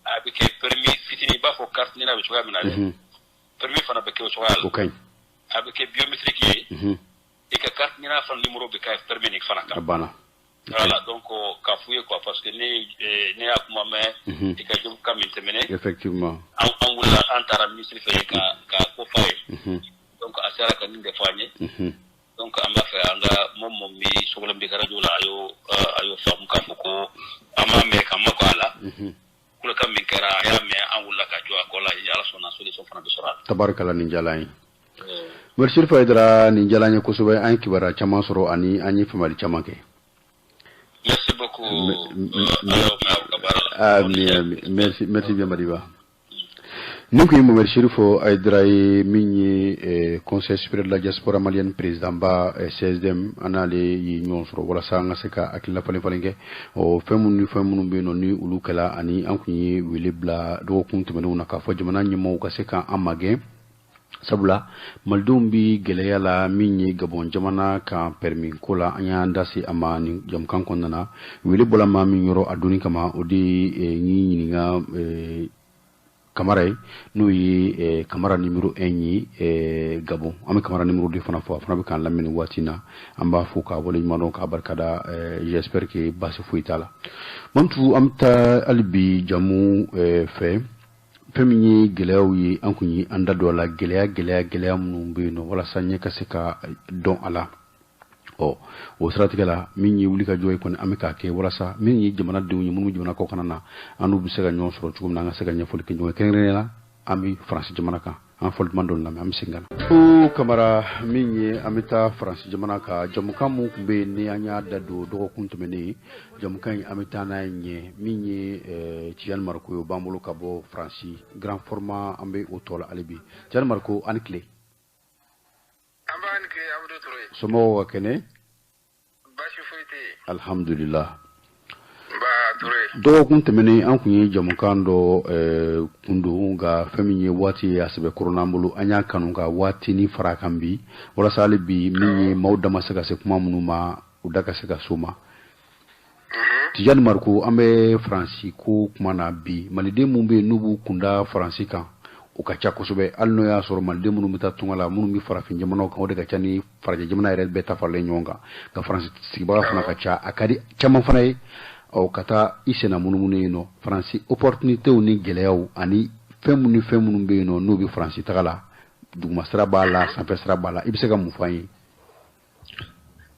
A bɛ kɛ permis fitinin, i b'a fɔ carte NINA bɛ cogoya min na dɛ, permis fana bɛ kɛ o cogoya la. O ka ɲi. A bɛ kɛ biométrique ye, i ka carte NINA fana numéro bɛ kɛ permis nin fana kan. A banna. Voilà, donc k'a f'u ye quoi, parce que ne y'a kuma mɛn i ka jamukan min tɛmɛnen. Effectivement. An wulila, an taara ministre fɛ yen ka ko f'a ye. Donc a sera ka nin de fɔ an ye. Donc an b'a fɛ an ka mɔgɔ mɔgɔ min sogolen bɛ radio la, a y'o faamu k'a fɔ ko an m'a mɛn k'an ma kɔ a la. Kulekan min kɛra, a y'a mɛn, an wulila ka jɔ a kɔ la, Ala sɔnna, solution fana bɛ sɔrɔ a la. Tabarikala, nin diyara an ye. Merci Hayidara, nin diyara an ye kosɛbɛ, an ye kibaruya caman sɔrɔ ani an ye faamuyali caman kɛ. Merci beaucoup. Merci, merci bien Madiba. Nin kun ye Mohamed Chérif Hayidara ye, min ye Conseil supérieur de la diaspora malienne président ba CSDM. An n'ale ye ɲɔgɔn sɔrɔ walasa an ka se ka hakilina falen falen kɛ ɔ fɛn minnu ni fɛn minnu bɛ yen nɔ ni olu kɛla, ani an kun ye wele bila dɔgɔkun tɛmɛnenw na k'a fɔ jamana ɲɛmɔgɔw ka se k'an magɛn, sabula malidenw bi gɛlɛya la min ye Gabon jamana kan permis ko la. An y'an da se a ma nin jamukan kɔnɔna na. Wele bɔla maa min yɔrɔ a donni kama, o de ye n ɲininka Kamara ye, n'o ye Kamara numéro 1 ye Gabon. An bɛ Kamara numéro 2 fana fɔ, a fana bɛ k'an lamɛn nin waati in na. An b'a fo k'a waleɲuman dɔn, k'a barikada. J'espère que baasi foyi t'a la. Mamtu, an bɛ taa hali bi jamu fɛ. Fɛn min ye gɛlɛyaw ye, an kun ye an da don a la, gɛlɛya gɛlɛya gɛlɛya minnu bɛ yen nɔ, walasa ɲɛ ka se ka dɔn a la. Ɔ o siratigɛ la, min ye wuli ka jɔ ye kɔni, an bɛ k'a kɛ walasa min ye jamanadenw ye minnu jamana kɔkanna na, an n'u bɛ se ka ɲɔgɔn sɔrɔ cogo min na, an ka se ka ɲɛfɔli kɛ ɲɔgɔn ye. Kɛrɛnkɛrɛnnenya la, an bɛ Faransi jamana kan. An fɔli duman dɔ lamɛn, an bɛ segin ka na. Ko Kamara min ye, an bɛ taa Faransi jamana kan. Jamukan mun tun bɛ yen ni an y'a da don dɔgɔkun tɛmɛnen, jamukan in an bɛ taa n'a ye ɲɛ. Min ye Tijani Mariko ye, o b'an bolo ka bɔ Faransi grand format, an bɛ o tɔ la hali bi. Tijani Mariko, an ni tile. An b'a ni tile, Abudu Ture. Somɔgɔw ka kɛnɛ? Baasi foyi tɛ yen. Alhamdulillah. Nba Ture. Dɔgɔkun tɛmɛnen, an kun ye jamukan dɔ kun don, nka fɛn min ye waati ye a sɛbɛkɔrɔ n'an bolo, an y'a kanu ka waatinin fara a kan bi, walasa hali bi min ye maaw da ma se ka se kuma minnu ma, u da ka se ka s'o ma. Tijani Mariko, an bɛ Faransi ko kuma na bi. Maliden minnu bɛ yen n'u b'u kunda Faransi kan, o ka ca kosɛbɛ, hali n'o y'a sɔrɔ maliden minnu bɛ taa tunga la, minnu bɛ farafin jamanaw kan, o de ka ca ni farajɛ jamana yɛrɛ bɛɛ ta faralen ɲɔgɔn kan. Nka Faransi sigibaga fana ka ca, a ka di caman fana ye ɔ ka taa i senna munumunu yen nɔ. Faransi opportunitéw ni gɛlɛyaw ani fɛn minnu ni fɛn minnu bɛ yen nɔ n'u bɛ Faransi taga la, duguma sira b'a la, sanfɛ sira b'a la, i bɛ se ka mun fɔ an ye?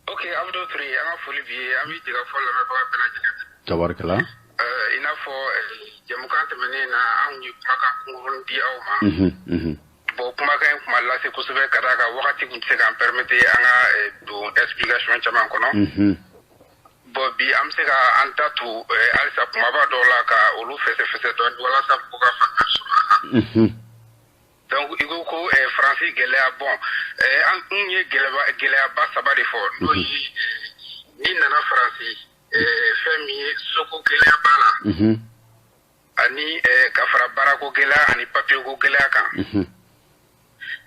Ok, Abudu Ture, an ka foli b'i ye, an b'i jɛ ka fɔ lamɛnbaga bɛɛ lajɛlen. Tabarikala. I n'a fɔ jamukan tɛmɛnen na, an ye kumakan kunkurunin di aw ma. Bon, kumakan in kuma lase kosɛbɛ ka d'a kan wagati tun tɛ se k'an permettre an ka don explication caman kɔnɔ. Bon, bi an bɛ se ka an da tu halisa kumaba dɔw la ka olu fɛsɛfɛsɛ dɔɔni walasa mɔgɔw ka faamuya sɔrɔ a la. Donc i ko ko Faransi gɛlɛya, bon, an kun ye gɛlɛyaba saba de fɔ, n'o ye n'i nana Faransi, fɛn min ye soko gɛlɛya b'a la, ani ka fara baarako gɛlɛya ani papier ko gɛlɛya kan.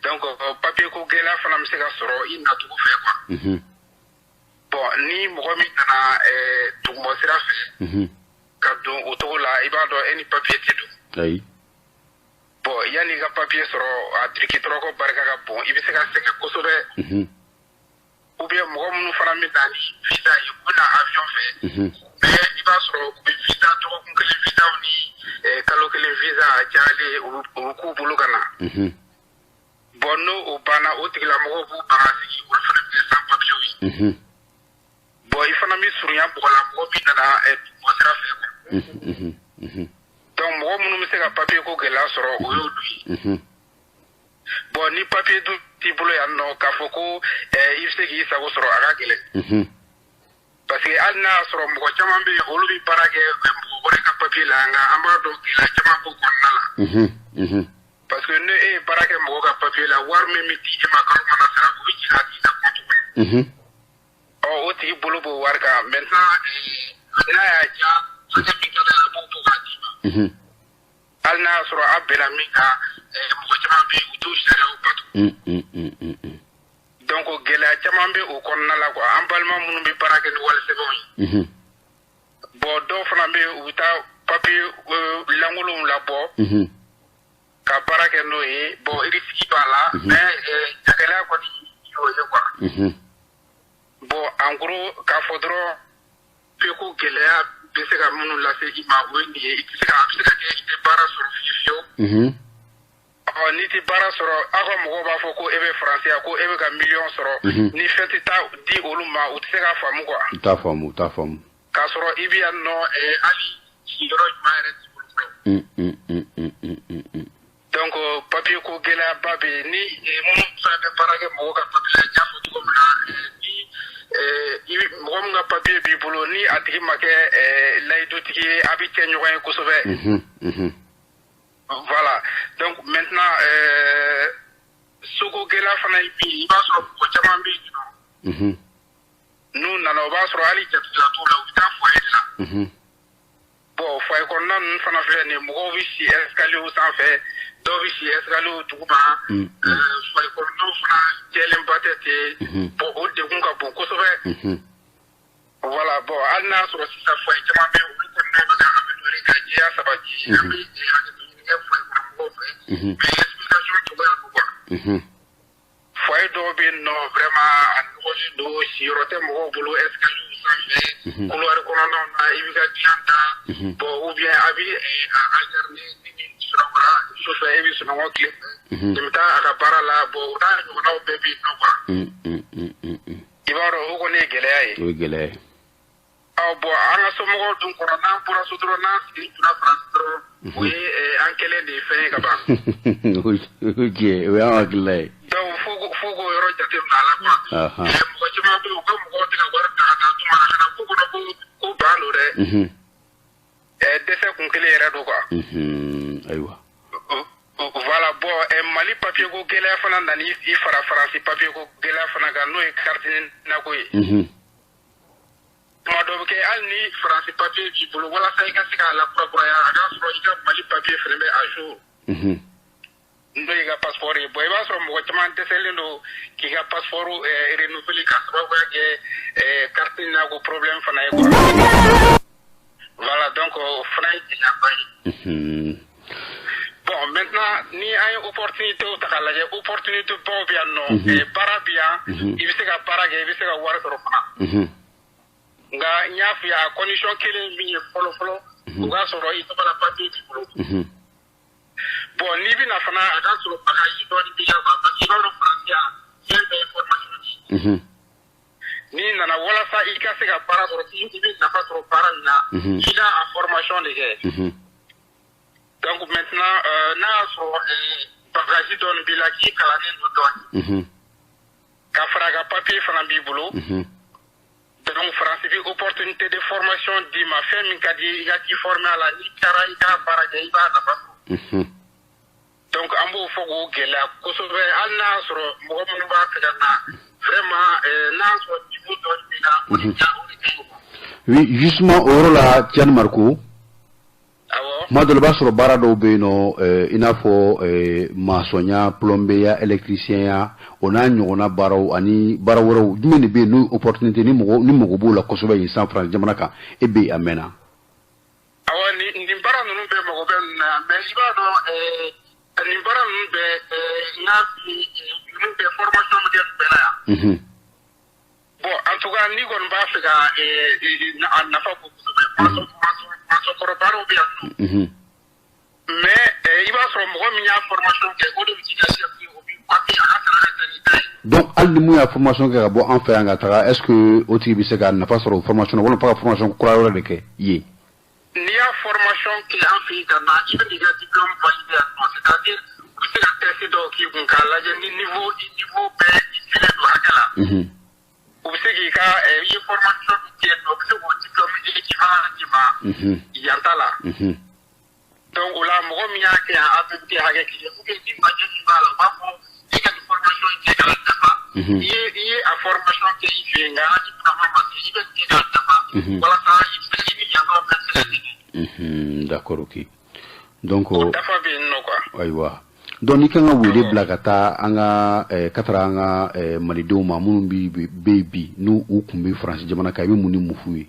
Donc papier ko gɛlɛya fana bɛ se ka sɔrɔ i nacogo fɛ quoi. Bon, ni mɔgɔ min nana duguma sira fɛ ka don o cogo la, i b'a dɔn e ni papier tɛ don. Ayi. Bon, yanni i ka papier sɔrɔ, a biriki tɔrɔkɔ barika ka bon, i bɛ se ka sɛgɛn kosɛbɛ. Ou bien mɔgɔ minnu fana bɛ na ni visa ye, u bɛ na avion fɛ. Mais i b'a sɔrɔ u bɛ visa dɔgɔkun kelen visa ni kalo kelen visa a cayalen, u bɛ k'u bolo ka na. Bon n'o o banna, o tigilamɔgɔw b'u ban ka sigi, olu fana bɛ kɛ sans papier ye. Bon i fana bɛ surunya mɔgɔ la, mɔgɔ min nana bɔ sira fɛ quoi. Donc mɔgɔ minnu bɛ se ka papier ko gɛlɛya sɔrɔ, o y'olu ye. Bon ni papier dun t'i bolo yan nɔ, k'a fɔ ko i bɛ se k'i sago sɔrɔ, a ka gɛlɛn. Parce que hali n'a y'a sɔrɔ mɔgɔ caman bɛ yen, olu bɛ baara kɛ mɔgɔ wɛrɛ ka papier la, nka an b'a dɔn gɛlɛya caman b'o kɔnɔna la. Parce que ne e ye baara kɛ mɔgɔ ka papier la, wari min bɛ di e ma kalo mana sara, o bɛ jigin a tigi ka compte kɔnɔ. Ɔ o tigi bolo b'o wari kan. Maintenant n'a y'a diya, hakɛ min ka d'a ye, a b'o bɔ k'a d'i ma. Hali n'a y'a sɔrɔ a bɛnna min kan, mɔgɔ caman bɛ yen, u t'o sariyaw bato. Donc gɛlɛya caman bɛ o kɔnɔna la quoi, an balima minnu bɛ baara kɛ ni wali sɛbɛnw ye. Bon dɔw fana bɛ yen, u bɛ taa papier lankolonw labɔ ka baara kɛ n'o ye. Bon risque b'a la, mais gɛlɛya kɔni y'o ye quoi. Bon en gros, k'a fɔ dɔrɔn papier ko gɛlɛya bɛ se ka minnu lase i ma, o ye nin ye. I tɛ se ka, a bɛ se ka kɛ i tɛ baara sɔrɔ fiyewu fiyewu. Ɔ n'i tɛ baara sɔrɔ, aw ka mɔgɔw b'a fɔ ko e bɛ faransi yan, ko e bɛ ka miliyɔn sɔrɔ. Ni fɛn tɛ taa di olu ma, u tɛ se k'a faamu quoi. U t'a faamu, u t'a faamu. K'a sɔrɔ i bɛ yan nɔ, hali sigiyɔrɔ ɲuman yɛrɛ t'i bolo fɔlɔ. Donc papier ko gɛlɛyaba bɛ yen. Ni minnu fana bɛ baara kɛ mɔgɔw ka papier la, n y'a fɔ cogo min na, ni mɔgɔ min ka papier b'i bolo, ni a tigi ma kɛ layidutigi ye, a bɛ kɛ ɲɔgɔn ye kosɛbɛ. Voilà. Donc maintenant, soko gɛlɛya fana ye min ye, i b'a sɔrɔ mɔgɔ caman bɛ yen nɔ. N'u nana, o b'a sɔrɔ hali jatigila t'u la, u bɛ taa foyer de la. Bon foyer kɔnɔna ninnu fana filɛ nin ye, mɔgɔw bɛ si escalier sanfɛ, dɔw bɛ si escalier duguma. Foyer kɔnɔnaw fana jɛlenba tɛ ten. Bon o degun ka bon kosɛbɛ. Voilà. Bon hali n'a y'a sɔrɔ sisan foyer caman bɛ yen, olu kɔnɔnaw bɛ ka améliorer ka jɛya sabati. An bɛ hakɛto ɲini kɛ foyer kɔnɔ mɔgɔw fɛ. Mais explication cogoya don quoi. Foyer dɔw bɛ yen nɔ, vraiment a nɔgɔlen don, siyɔrɔ tɛ mɔgɔw bolo, escalier sanfɛ, couloir kɔnɔnaw na, i b'i ka dilan ta. Bon ou bien a bɛ a alterner, ni min sunɔgɔra sufɛ, e bɛ sunɔgɔ tile fɛ. Nin bɛ taa a ka baara la. Bon o n'a ɲɔgɔnnaw bɛɛ bɛ yen nɔ quoi. I b'a dɔn, o kɔni ye gɛlɛya ye. O ye gɛlɛya ye. Ɔ bon an ka somɔgɔw dun kɔrɔ, n'an bɔra so dɔrɔn, n'an sigi kunna Faransi dɔrɔn, o ye an kɛlen de ye fɛn ye ka ban. O tiɲɛ, o y'an hakilila ye. Donc fo k'o yɔrɔ jateminɛ a la quoi. Mɔgɔ caman bɛ yen, u ka mɔgɔw tɛ ka wari ta ka taa d'u ma ka na k'u kɔnɔ ko ban don dɛ. Dɛsɛ kun kelen yɛrɛ don quoi. Ayiwa. Voilà. Bon Mali papier ko gɛlɛya fana nana i fara Faransi papier ko gɛlɛya fana kan, n'o ye carte NINA ko ye. Tuma dɔ bɛ kɛ, hali ni Faransi papier b'i bolo, walasa i ka se k'a lakurakuraya, a k'a sɔrɔ i ka Mali papier fana bɛ à jour. N'o y'i ka passeport ye. Bon i b'a sɔrɔ mɔgɔ caman dɛsɛlen don k'i ka passeport renouveler k'a sababuya kɛ carte NINA ko problème fana ye quoi. Voilà, donc o fana ye gɛlɛyaba ye. Bon maintenant, ni an ye opportunité ta k'a lajɛ, opportunité baw bɛ yan nɔ, baara bɛ yan, i bɛ se ka baara kɛ, i bɛ se ka wari sɔrɔ fana. Nka n y'a f'i ye, a condition kelen min ye fɔlɔ fɔlɔ, o k'a sɔrɔ i tɔgɔ la papier b'i bolo. Bon n'i bɛna fana, a k'a sɔrɔ bagaji dɔɔni b'i la quoi, parce que i b'a dɔn Faransi yan, fɛn bɛɛ ye formation de ye. N'i nana, walasa i ka se ka baara sɔrɔ, i bɛ nafa sɔrɔ baara min na, f'i ka a formation de kɛ. Donc maintenant, n'a y'a sɔrɔ bagaji dɔɔni b'i la, k'i kalannen don dɔɔni, ka fara a ka papier fana b'i bolo. Donc France bɛ opportunité de formation d'i ma, fɛn min ka di i ka t'i former a la, n'i taara i k'a baara kɛ, i b'a nafa sɔrɔ. Donc an b'o fɔ k'o gɛlɛya kosɛbɛ. Hali n'a y'a sɔrɔ mɔgɔ minnu b'a fɛ ka na, vraiment n'a y'a sɔrɔ niveau dɔɔni b'i la, o de ka ɲi. Oui, justement o yɔrɔ la, Tiani Mariko. Awɔ. Tuma dɔ la, i b'a sɔrɔ baara dɔw bɛ yen nɔ, i n'a fɔ maçonnya, plombier, électricien, o n'a ɲɔgɔnna baaraw ani baara wɛrɛw, jumɛn de bɛ yen n'o opportunité ni mɔgɔ ni mɔgɔ b'o la kosɛbɛ yen san Faransi jamana kan, e bɛ yen a mɛnna? Awɔ, nin baara ninnu bɛɛ mago bɛ nin na yan, mais i b'a dɔn, nin baara ninnu bɛɛ, n y'a f'i ye, ninnu bɛɛ formation bɛ kɛ nin bɛɛ la yan. Bon en tout cas, n'i kɔni b'a fɛ ka a nafa bɔ kosɛbɛ, maçon kɔrɔ baaraw bɛ yan nɔ. Mais i b'a sɔrɔ mɔgɔ min y'a formation kɛ, o de bɛ k'i ka chef ye, o b'i papier, a ka sara ka ca n'i ta ye. Donc hali ni mun y'a formation kɛ ka bɔ an fɛ yan ka taga, est ce que o tigi bɛ se ka nafa sɔrɔ o formation na, walima f'a ka formation kura wɛrɛ de kɛ yen? N'i y'a formation kɛ an fɛ yen ka na, i bɛ n'i ka diplôme valider yan nɔ, c'est à dire u bɛ se ka test dɔw k'i kun k'a lajɛ ni niveau bɛɛ i selen don hakɛ la. U bɛ se k'i ka i ye formation min kɛ yen nɔ, u bɛ se k'o diplôme équivalent d'i ma yan ta la. Donc o la, mɔgɔ min y'a kɛ yan, a bɛɛ bɛ kɛ hakɛ kelen, ou bien ni majɛ min b'a la, u b'a fɔ e ka nin formation in kɛ k'a dafa. I ye a formation kɛ i fɛ yen, nka i nafa ma se, i bɛ nin kɛ k'a dafa walasa i bɛ se i ni yankaw bɛɛ bɛ se ka kɛ. D'accord, ok. Donc o dafa bɛ yen nɔ quoi. Ayiwa, donc n'i kan ka wele bila ka taa an ka ka taara an ka malidenw ma minnu bɛ yen bi, n'u u kun bɛ Faransi jamana kan, i bɛ mun ni mun f'u ye?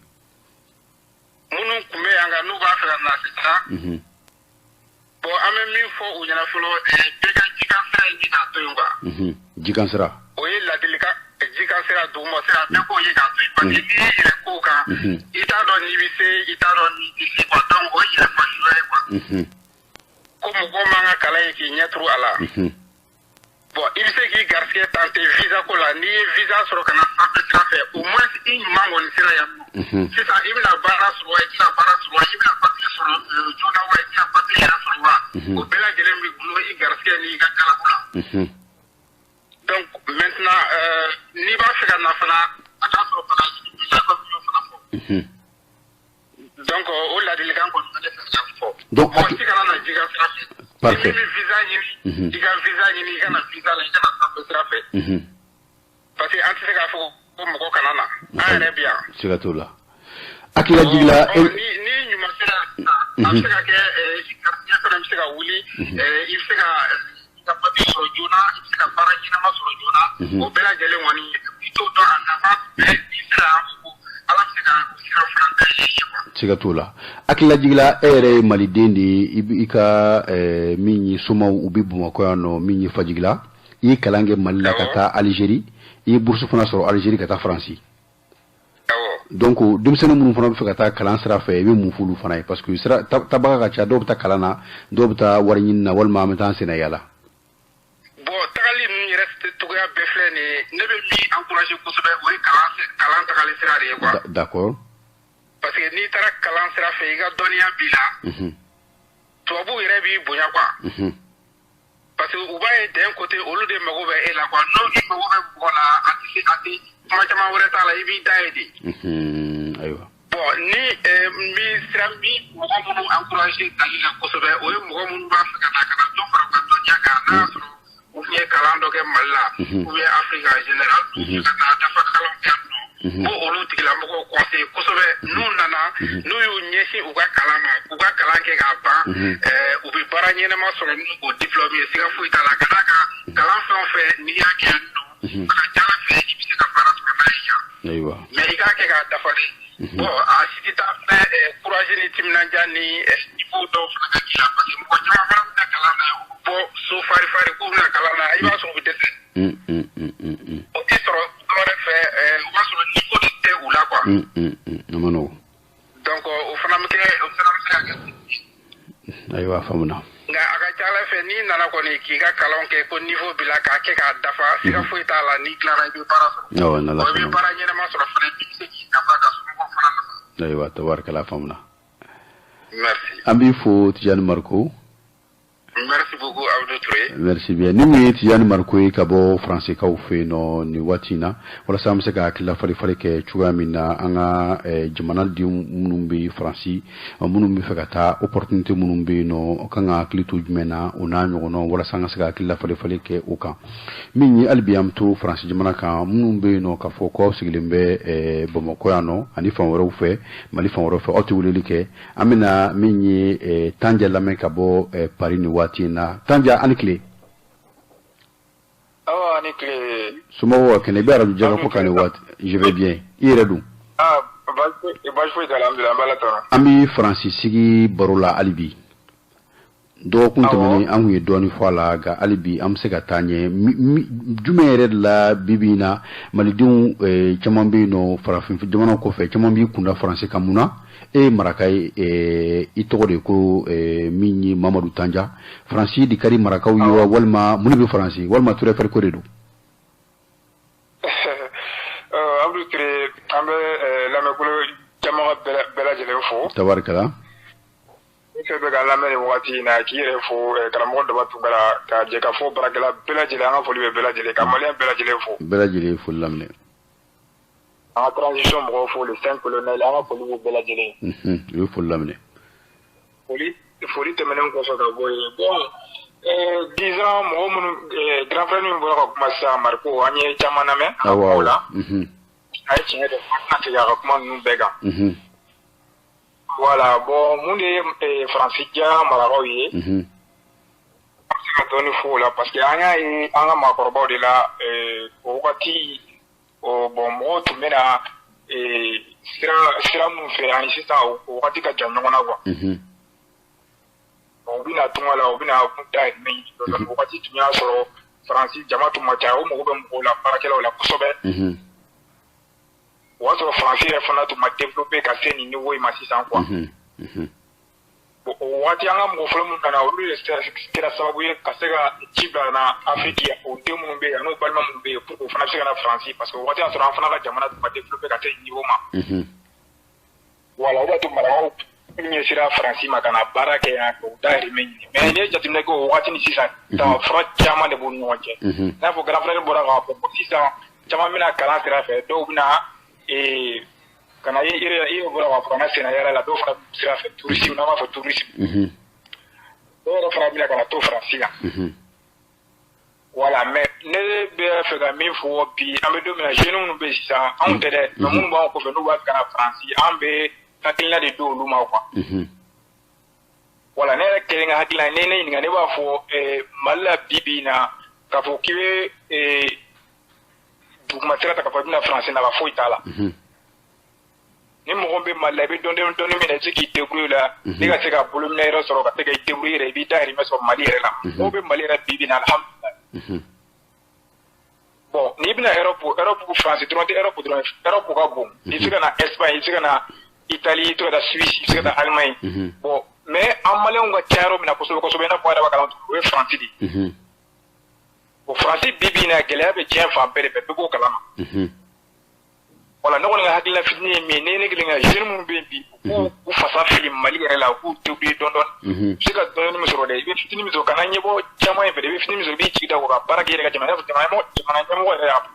Minnu kun bɛ yan nka n'u b'a fɛ ka na sisan, bon, an bɛ min fɔ u ɲɛna fɔlɔ, bɛɛ ka jikan sira ɲini k'a to yen quoi. Jikan sira. O ye ladilikan, jikan sira, duguma sira, bɛɛ k'o ye k'a to yen, parce que n'i y'i yɛrɛ ko kan, i t'a dɔn n'i bɛ se, i t'a dɔn n'i tɛ se quoi. Donc o ye yɛrɛ fasuguya ye quoi. Ko mɔgɔ man ka kalan ye k'i ɲɛ turu a la. Bon, i bɛ se k'i garisɛgɛ tenter visa ko la. N'i ye visa sɔrɔ ka na sanfɛ sira fɛ, au moins i ɲuman kɔni sera yan nɔ. Sisan i bɛna baara sɔrɔ wa, i tɛna baara sɔrɔ wa, i bɛna papier sɔrɔ joona wa, i tɛna papier yɛrɛ sɔrɔ wa, o bɛɛ lajɛlen bɛ gulon i garisɛgɛ n'i ka galabu la. Donc maintenant, n'i b'a fɛ ka na fana, a k'a sɔrɔ fana i bɛ visa comme n y'o fana fɔ. Donc o ladilikan kɔni bɛ ne fɛ ka fɔ. Donc mɔgɔ si kana na jikan sira fɛ. Parfait. Ni min bɛ visa ɲini, i ka visa ɲini, i ka na visa la, i ka na sanfɛ sira fɛ. Parce que an tɛ se k'a fɔ ko mɔgɔ kana na. An yɛrɛ bɛ yan. Siga t'o la. Hakilila jigila. Ni ɲuman sera sisan, a bɛ se ka kɛ i garisɛgɛ fana bɛ se ka wuli, i bɛ se ka i ka papier sɔrɔ joona, i bɛ se ka baara ɲɛnama sɔrɔ joona. O bɛɛ lajɛlen kɔni, i t'o dɔn a nafa bɛɛ, n'i sera yan, Ala bɛ se ka sira fana dayɛlɛ i ye quoi. Siga t'o la. Hakilila jigila, e yɛrɛ ye maliden de ye, i ka min ye somaw, u bɛ Bamakɔ yan nɔ, min ye Fajigila, i ye kalan kɛ Mali la ka taa Algérie, i ye bourse fana sɔrɔ Algérie ka taa Faransi. Donc denmisɛnnin minnu fana bɛ fɛ ka taa kalan sira fɛ, i bɛ mun f'olu fana ye? Parce que sira tabaga ka ca, dɔw bɛ taa kalan na, dɔw bɛ taa wari ɲini na, walima an bɛ taa an senna yaala. Bon, tagali ninnu yɛrɛ cogoya bɛɛ filɛ nin ye, ne bɛ min encourager kosɛbɛ, o ye kalan tagali sira de ye quoi. D'accord. Parce que n'i taara kalan sira fɛ, i ka dɔnniya b'i la. Tubabuw yɛrɛ b'i bonya quoi. Parce que u b'a ye d'un côté, olu de mago bɛ e la quoi. N'o i mago bɛ mɔgɔ la, a tɛ se, a tɛ kuma caman wɛrɛ t'a la, i b'i da ye de. Ayiwa. Bon, ni n bɛ sira min mɔgɔ minnu encourager tali la kosɛbɛ, o ye mɔgɔ minnu b'a fɛ ka na dɔ fara u ka dɔnniya kan, n'a y'a sɔrɔ u tun ye kalan dɔ kɛ Mali la ou bien Afrique en général, ka taa dafa kalanw kɛ yan nɔ. N b'o olu tigilamɔgɔw conseiller kosɛbɛ. N'u nana, n'u y'u ɲɛsin u ka kalan ma, k'u ka kalan kɛ k'a ban, u bɛ baara ɲɛnama sɔrɔ ni o diplôme ye, siga foyi t'a la. Ka d'a kan, kalan fɛn o fɛn n'i y'a kɛ yan nɔ, a ka ca Ala fɛ, i bɛ se ka baara sɔrɔ n'a ye yan. Ayiwa. Mais i k'a kɛ k'a dafa de. Bon, a si tɛ taa fɛnɛ courage ni timinandiya ni niveau dɔw fana ka k'i la, parce que mɔgɔ caman fana bɛ na kalan na, u bɛ bɔ so fari fari k'u bɛna kalan na, i b'a sɔrɔ u bɛ dɛsɛ. O tɛ sɔrɔ dɔwɛrɛ fɛ, o b'a sɔrɔ niveau de tɛ u la quoi. A ma nɔgɔn. Donc o fana bɛ kɛ, o fana bɛ se ka kɛ. Ayiwa, a faamuna. Nka a ka ca Ala fɛ, n'i nana kɔni k'i ka kalan kɛ ko niveau b'i la, k'a kɛ k'a dafa, siga foyi t'a la, n'i tilara i bɛ baara sɔrɔ. Awɔ, n'Ala I bɛ sɔnna. baara ɲɛnama sɔrɔ fana, i bɛ se k'i nafa ka somɔgɔw fana nafa. Ayiwa, tabarikala, a faamuna. Merci. An b'i fo, Tijani Mariko. Merci beaucoup, Abdou Touré. Merci bien. Ni min ye Tijani Mariko ye ka bɔ Faransikaw fɛ yen nɔ nin waati in na, walasa an bɛ se ka hakilila falen falen kɛ cogoya min na an ka jamanadenw minnu bɛ Faransi, minnu bɛ fɛ ka taa, opportunité minnu bɛ yen nɔ, kan ka hakili to jumɛn na, o n'a ɲɔgɔnnaw, walasa an ka se ka hakilila falen falen kɛ o kan. Min ye hali bi an bɛ to Faransi jamana kan, minnu bɛ yen nɔ k'a fɔ k'aw sigilen bɛ Bamakɔ yan nɔ ani fan wɛrɛw fɛ, Mali fan wɛrɛw fɛ, aw tɛ weleli kɛ. An bɛna min ye Tanja lamɛn ka bɔ Paris nin waati in na. Tanja, ani tile. Awa, ani tile. Somɔgɔw ka kɛnɛ? I bɛ arajo jagafɔ kan nin waati. Je vais bien, i yɛrɛ dun? Ah, baasi foyi t'a la, alhamdulilah, an bɛ Ala tanu. An bɛ Faransi sigi baro la hali bi. Dɔgɔkun tɛmɛnen an kun ye dɔɔni fɔ a la, nka hali bi an bɛ se ka taa ɲɛ. Jumɛn yɛrɛ de la bi bi in na malidenw caman bɛ yen nɔ farafin jamana kɔfɛ, caman b'i kunda Faransi kan? Mun na? E ye maraka ye, i tɔgɔ de ko min ye Mamadu Tanja. Faransi de ka di marakaw ye wa, walima mun de bɛ Faransi, walima Tour Eiffel ko de don? Abdou Touré, an bɛ lamɛnkulu jama bɛɛ lajɛlen fo. Tabarikala. Fɛn bɛ ka lamɛn nin wagati in na, k'i yɛrɛ fo, karamɔgɔ Daba Tunkara, ka jɛ ka fɔ baarakɛla bɛɛ lajɛlen, an ka foli bɛ bɛɛ lajɛlen, ka maliyɛn bɛɛ lajɛlen fo. Bɛɛ lajɛlen foli laminɛ. An ka transition mɔgɔw fo, les cinq colonels, an ka foli b'u bɛɛ lajɛlen. U ye foli laminɛ. Foli tɛmɛnen kɔfɛ ka bɔ yen, bon, disons mɔgɔ minnu, grand frère min bɔra ka kuma sisan, Mariko, an ye caman lamɛn. Awɔ. La a ye tiɲɛ de fɔ, an tɛna segin a ka kuma ninnu bɛɛ kan. Voilà, bon, mun de ye Faransi diya marakaw ye? An bɛ se ka dɔɔni fɔ o la, parce que an y'a ye an ka maakɔrɔbaw de la, o wagati o, bon, mɔgɔw tun bɛ na sira min fɛ ani sisan, o wagati ka jan ɲɔgɔn na quoi. U bɛna tunga la, u bɛna dahirimɛ ɲini. O wagati tun y'a sɔrɔ Faransi jama tun ma ca, o mago bɛ mɔgɔw la, baarakɛlaw la kosɛbɛ. O y'a sɔrɔ Faransi yɛrɛ fana tun ma développé ka se nin niveau in ma sisan quoi. Bon, o waati an ka mɔgɔ fɔlɔ minnu nana, olu de kɛra sababu ye ka se ka ci bila na Afiriki, o den minnu bɛ yen an'o balima minnu bɛ yen, pour que o fana bɛ se ka na Faransi, parce que o waati y'a sɔrɔ an fana ka jamana tun ma développé ka se nin niveau ma. Voilà, o b'a to marakaw ɲɛsira Faransi ma ka na baara kɛ yan, k'o dahirimɛ ɲini. Mais n'i ye jateminɛ kɛ o waati ni sisan, fura caman de b'u ni ɲɔgɔn cɛ. I n'a fɔ grand frère bɔra k'a fɔ, sisan caman bɛna kalan sira fɛ, dɔw bɛna ka na, i yɛrɛ bɔra k'a fɔ, ka na senna yɛrɛ la, dɔw fana sira fɛ tourisme, n'an b'a fɔ tourisme. Dɔw yɛrɛ fana bɛna ka na to Faransi yan. Voilà, mais ne bɛ fɛ ka min fɔ bi, an bɛ don min na, jeunes minnu bɛ yen sisan, anw tɛ dɛ, mais minnu b'anw kɔfɛ n'u b'a fɛ ka na Faransi, an bɛ hakilina de di olu ma quoi. Voilà, ne yɛrɛ kelen ka hakilina, ne ɲininka, ne b'a fɔ Mali la bi bi in na, k'a fɔ k'i bɛ duguma sira ta k'a fɔ i bɛna Faransi, nafa foyi t'a la. Ni mɔgɔ bɛ Mali la, i bɛ dɔɔni dɔɔni min na, i bɛ se k'i débrouiller la, ne ka se ka bolominɛ yɛrɛ sɔrɔ, ka se k'i débrouiller yɛrɛ, i b'i dahirimɛ sɔrɔ Mali yɛrɛ la. Mɔgɔw bɛ Mali yɛrɛ bi bi in na, alhamdulilayi. Bon, n'i bɛna Europe, Europe France dɔrɔn tɛ, Europe dɔrɔn, Europe ka bon. I bɛ se ka na Espagne, i bɛ se ka na Italie, i bɛ se ka taa Suisse, i bɛ se ka taa Allemagne. Bon, mais an maliyɛnw ka ca yɔrɔ min na kosɛbɛ kosɛbɛ, i n'a fɔ a yɛrɛ b'a kalama, o ye Faransi de ye. Bon, Faransi bi bi in na, gɛlɛya bɛ diɲɛ fan bɛɛ de fɛ, bɛɛ b'o kalama. Voilà, ne kɔni ka hakilina fitinin ye min ye, ne ne kelen ka jeune minnu bɛ yen bi, u k'u u fasa fili Mali yɛrɛ la, u k'u débrouiller dɔɔni dɔɔni. U bɛ se ka dɔɔni min sɔrɔ dɛ, i bɛ fitinin min sɔrɔ, kana ɲɛbɔ caman in fɛ dɛ, i bɛ fitinin min sɔrɔ, i b'i jigi da o kan ka baara kɛ i yɛrɛ ka jamana, i n'a fɔ jamana ɲɛmɔgɔ yɛrɛ y'a fɔ.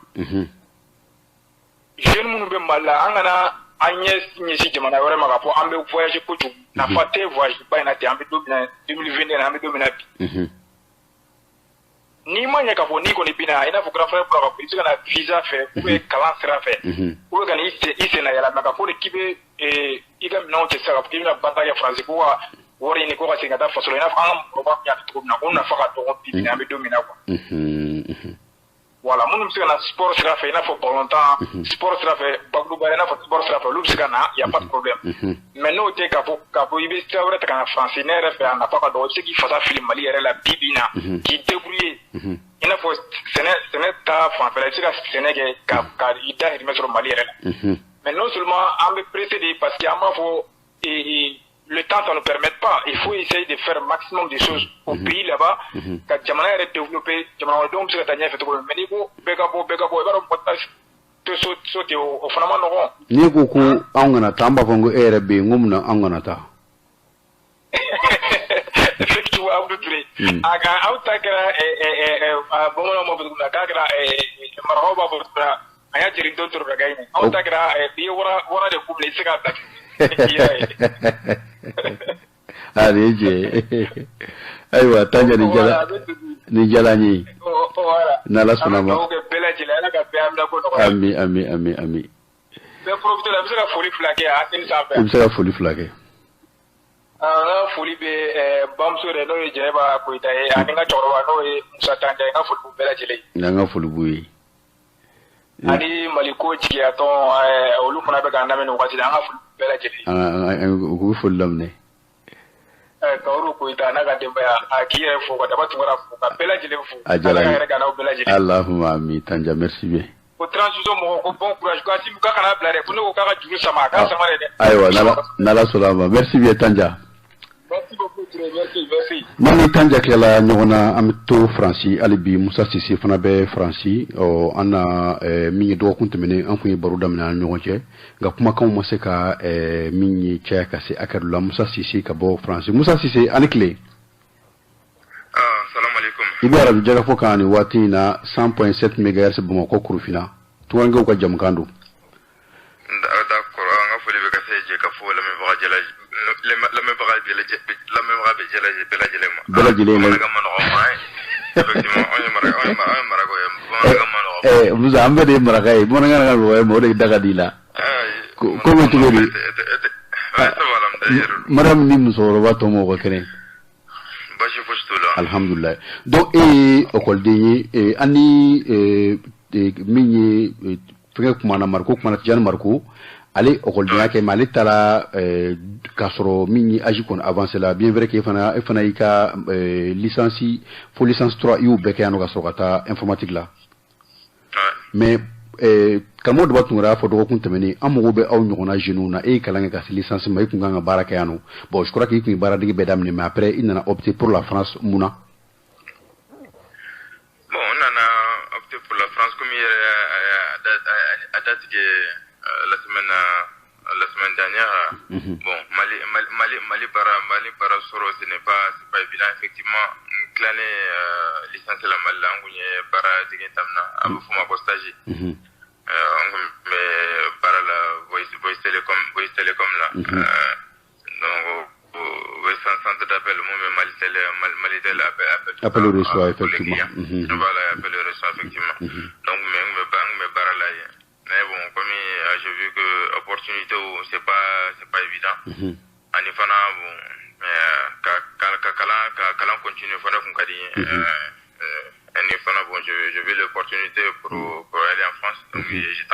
Jeune minnu bɛ Mali la, an kana an ɲɛ ɲɛsin jamana wɛrɛ ma k'a fɔ an bɛ voyage kojugu. Nafa tɛ voyage ba in na ten, an bɛ don min na, 2021 an bɛ don min na bi. N'i ma ɲɛ k'a fɔ n'i kɔni bɛna, i n'a fɔ grand frère bɔra k'a fɔ, i bɛ se ka na visa fɛ ou bien kalan sira fɛ, ou bien ka na i sen na yɛlɛ, mais k'a fɔ de k'i bɛ i ka minɛnw cɛ sisan k'a fɔ k'i bɛna baara kɛ Faransi ko ka wari ɲini ko ka segin ka taa faso la, i n'a fɔ an ka mɔgɔkɔrɔbaw tun y'a kɛ cogo min na, o nafa ka dɔgɔ bi bi in, an bɛ don min na quoi. Voilà, minnu bɛ se ka na sport sira fɛ, i n'a fɔ ballon sport sira fɛ, bakuruba, i n'a fɔ sport sira fɛ, olu bɛ se ka na, y a pas de problème. Mais n'o tɛ k'a fɔ i bɛ sira wɛrɛ ta ka na Faransi, ne yɛrɛ fɛ a nafa ka dɔgɔ. I bɛ se k'i fasa fili Mali yɛrɛ la bi bi in na, k'i débrouiller, i n'a fɔ sɛnɛ ta fanfɛla, i bɛ se ka sɛnɛ kɛ ka i dahirimɛ sɔrɔ Mali yɛrɛ la. Mais non seulement an bɛ pressé de, parce que an b'a fɔ le temps, ça ne permet pas. Il faut essayer de faire maximum de choses au pays là-bas, ka jamana yɛrɛ développer, jamana kɔnɔdenw bɛ se ka taa ɲɛfɛ cogo min. Mais n'i ko bɛɛ ka bɔ, bɛɛ ka bɔ, i b'a dɔn mɔgɔ tɛ so ten, o fana ma nɔgɔn. N'i ko ko anw kana taa, an b'a fɔ ko e yɛrɛ bɛ yen, n ko mun na anw kana taa? Effectivement, Abdou Touré. A ka aw ta kɛra, bamananw b'a fɔ cogo min na, k'a kɛra, marakaw b'a fɔ cogo min na, a y'a jeri don toro ka ɲi. Aw ta kɛra i ye wara de ku minɛ, i tɛ se k'a bila. I y'a ye. A nin ye tiɲɛ ye. Ayiwa Tanja, nin jala nin jala n ye. N'Ala sɔnna ma. Ma. An bɛ dugawu kɛ bɛɛ lajɛlen, Ala ka bɛɛ hamina ko nɔgɔya. Ami ami ami ami. N bɛ profiter la, n bɛ se ka foli fila kɛ antenne sanfɛ. I bɛ se ka foli fila kɛ. N ka foli bɛ bamuso yɛrɛ, n'o ye Jɛnɛba Koyita ye, ani n ka cɛkɔrɔba, n'o ye Musa Tanja ye, n ka foli b'u bɛɛ lajɛlen ye. N'an ka foli b'u ye. Ani Maliko jigiyatɔn, olu fana bɛ k'an lamɛn nin wagati la, an ka foli b'u bɛɛ lajɛlen ye. An u bɛ foli laminɛ. Kaoru Koyita n'a ka denbaya a k'i yɛrɛ fo ka Daba Tunkara fo ka bɛɛ lajɛlen fo. A diyara n ye. Ala ka hɛrɛ k'an n'aw bɛɛ lajɛlen. Allahumma amin Tanja, merci bien. Ko transition mɔgɔw ko bon courage, ko Assimi k'a kana bila dɛ, ko ne ko k'a ka juru sama, a k'a sama dɛ. Ayiwa, n'Ala sɔnna a ma. Merci bien Tanja. Merci beaucoup Touré, merci, merci. N'an ni Tanja tilala ɲɔgɔn na, an bɛ to Faransi hali bi. Musa Sise fana bɛ Faransi. Ɔ an na min ye dɔgɔkun tɛmɛnen, an kun ye baro daminɛ an ni ɲɔgɔn cɛ, nka kumakanw ma se ka min ye caya ka se hakɛ dɔ la. Musa Sise ka bɔ Faransi. Musa Sise, a ni tile. Salam alaikum. I bɛ arajo Jagafɔ kan nin waati in na, 100.7 MHz, Bamakɔ Kurufina. Tungarankew ka jamukan don. D'accord, an ka foli bɛ ka se Jɛkafɔ lamɛnbaga bɛɛ lajɛlen ma. Bɛɛ lajɛlen. Bamanankan ma nɔgɔn ma ye. Effectivement, anw ye maraka, anw ye marakaw ye. Bamanankan ma nɔgɔn. Musa, an bɛɛ de ye maraka ye. Bamanankan ka nɔgɔn ma, o de da ka di i la. Ko bɛ cogo di? Mariam ni musokɔrɔba tɔ mɔgɔ ka kɛnɛ. Baasi fosi t'u la. Alhamdulilayi. Donc e ye ekɔliden ye, an ni min ye fɛngɛ kumana, Mariko kumana, Tijani Mariko, ale ekɔlidenya kɛ, mais ale taara k'a sɔrɔ min ye âge kɔni avancé la. Bien vrai que e fana y'i ka licence fo licence 3, i y'o bɛɛ kɛ yan nɔ ka sɔrɔ ka taa informatique la. Mais karamɔgɔ Daba Tunkara y'a fɔ dɔgɔkun tɛmɛnen, an mago bɛ aw ɲɔgɔnna jeunes na. E ye kalan kɛ ka se licence ma, i kun kan ka baara kɛ yan nɔ. Bon, je crois que i kun ye baaradege bɛɛ daminɛ, mais après i nana opter pour la France. Mun na? Bon, n nana opter pour la France comme i yɛrɛ a datigɛ la semaine dernière. Bon, Mali Mali Mali baara Mali baara sɔrɔ, ce n'est pas c'est pas évident effectivement. N tilalen licence la Mali la, n kun ye baara dege daminɛ, a bɛ f'o ma ko stage. N kun bɛ baara la Voice Telecom la. Donc o bɛ centre d'appel mun bɛ Malitel Malitel appel appel Appel reçoit, effectivement. Voilà, appel reçoit, effectivement. Donc mais n kun bɛ baara la yen. Mais bon, comme j'ai vu que opportunité, c'est pas évident. Ani fana, bon, ka kalan continuer fana kun ka di n ye. Ani fana, bon, j'ai vu l'opportunité pour aller en France. Donc j'ai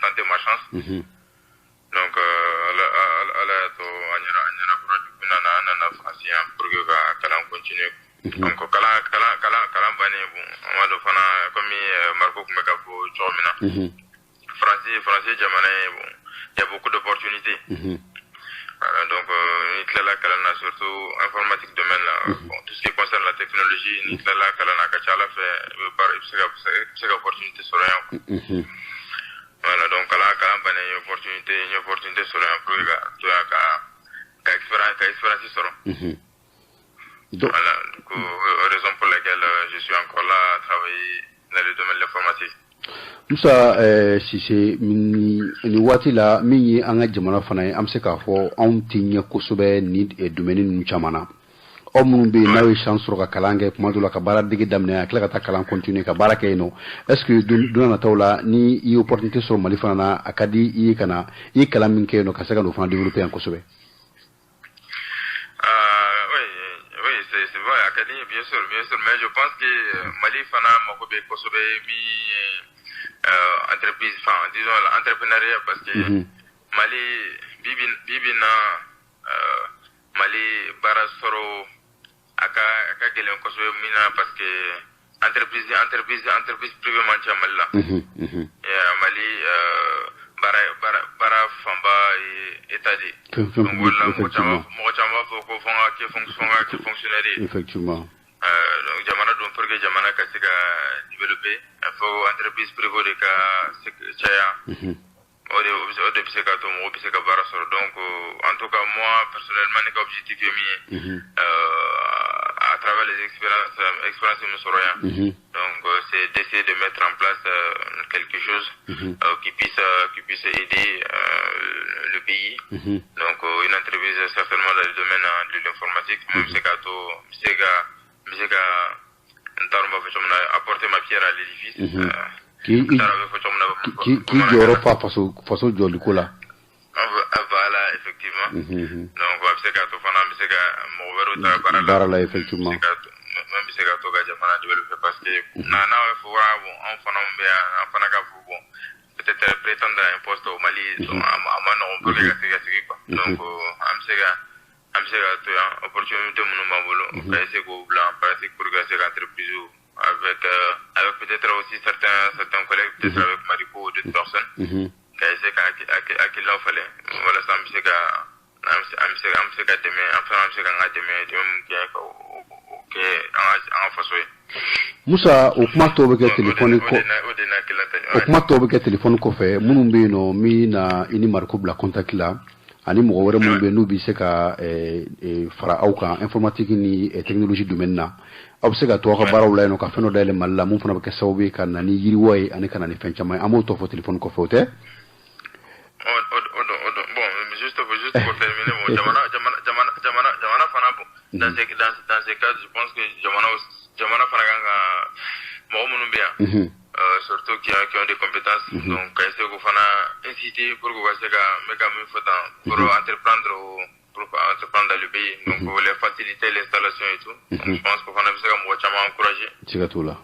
tenté ma chance. Donc Ala y'a to a ɲɛna fana, du coup an nana France yan pour que ka kalan continuer. Donc kalan bannen, bon, an b'a dɔn fana, comme Mariko tun bɛ ka fɔ cogo min na, Français jamana ye, bon, il y a beaucoup d'opportunités. Voilà, donc ni tilala kalan na, surtout informatique domaine la, bon, tout ce qui concerne la technologie, ni tilala kalan na, a ka ca Ala fɛ i bɛ baara, i bɛ se ka opportunité sɔrɔ yan quoi. Voilà, donc kalan bannen, n ye opportunité sɔrɔ yan pour que ka to yan ka expérience sɔrɔ. Donc, voilà, du coup, raison pour laquelle je suis encore là à travailler dans le domaine de l'informatique. Musa Sise, nin waati la, min ye an ka jamana fana ye, an bɛ se k'a fɔ anw tɛ ɲɛ kosɛbɛ ni domaine ninnu caman na. Aw minnu bɛ yen n'aw ye chance sɔrɔ ka kalan kɛ kuma dɔ la, ka baara dege daminɛ, ka tila ka taa kalan continuer ka baara kɛ yen nɔ, est ce que don nataw la, ni i ye opportunité sɔrɔ Mali fana na, a ka di i ye ka na i ye kalan min kɛ yen nɔ, ka se ka n'o fana développer yan kosɛbɛ? Oui, c'est vrai, a ka di, bien sûr, bien sûr, mais je pense que Mali fana mago bɛ kosɛbɛ min ye entreprise, enfin, disons l'entrepreneuriat, parce que Mali, bibi bibi na, Mali baara sɔrɔ a ka gɛlɛn kosɛbɛ min na, parce que entreprise privée man ca Mali la. Yeah, Mali baara fanba ye état de ye. Fɛn Donc o de la mɔgɔ caman effectivement mɔgɔ caman b'a fɔ ko fo n ka kɛ fonctionnaire ye. Donc jamana dun, pour que jamana ka se ka développer, il faut entreprise privée de ka se caya. O de bɛ se ka to mɔgɔ bɛ se ka baara sɔrɔ. Donc en tout cas, moi personnellement, ne ka objectif ye min ye, à travers les expériences min sɔrɔ yan, donc c'est d'essayer de mettre en place quelque chose qui puisse aider le pays. Donc une entreprise certainement dans le domaine de l'informatique, mun bɛ se ka to n bɛ se ka, n t'a dɔn n b'a fɔ cogo min na, apporter ma pierre à l'édifice. K'i N t'a dɔn a bɛ fɔ cogo min na k'i jɔyɔrɔ fa faso jɔliko la. Voilà, effectivement. Donc a bɛ se ka to fana an bɛ se ka mɔgɔ wɛrɛw ta baara la. Baara la, effectivement. Min bɛ se ka to ka jamana développer, parce que n'a fɔra, bon, anw fana bɛ yan, an fana ka fɔ, bon, peut-être prétendre à un poste au Mali, donc a ma nɔgɔn pour que ka se ka sigi quoi. Donc an bɛ se ka An bɛ se ka to yan, opportunité minnu b'an bolo, ka essayer k'o bila en pratique pour que ka se ka entreprise avec peut-être aussi certains collègues, peut-être avec Mariko ou d'autres personnes, ka essayer ka hakilinaw falen walasa an bɛ se ka an bɛ se ka dɛmɛ, an fana an bɛ se k'an ka dɛmɛ mun kɛ ka o kɛ an ka faso ye. Musa, o kuma tɔw bɛ kɛ téléphone kɔ, o kuma tɔw bɛ kɛ téléphone kɔfɛ. Minnu bɛ yen nɔ min na i ni Mariko bila contact la, ani mɔgɔ wɛrɛ minnu bɛ yen n'u bɛ se ka fara aw kan informatique ni technologie domaine na, aw bɛ se ka to aw ka baaraw la yen nɔ ka fɛn dɔ dayɛlɛ Mali la, mun fana bɛ kɛ sababu ye ka na ni yiriwa ye ani ka na ni fɛn caman ye. An b'o tɔ fɔ téléphone kɔfɛ, o tɛ? Bon, juste pour terminer, bon, jamana fana, bon, dans ces cas, je pense que jamana fana kan ka mɔgɔ minnu bɛ yan, surtout qui ont des compétences, donc ka essayer k'o fana inciter pour que u ka se ka n bɛ ka min fɔ tan pour entreprendre dans le pays, donc les faciliter l'installation et tout. Donc je pense qu'o fana bɛ se ka mɔgɔ caman encourager. Siga t'o la.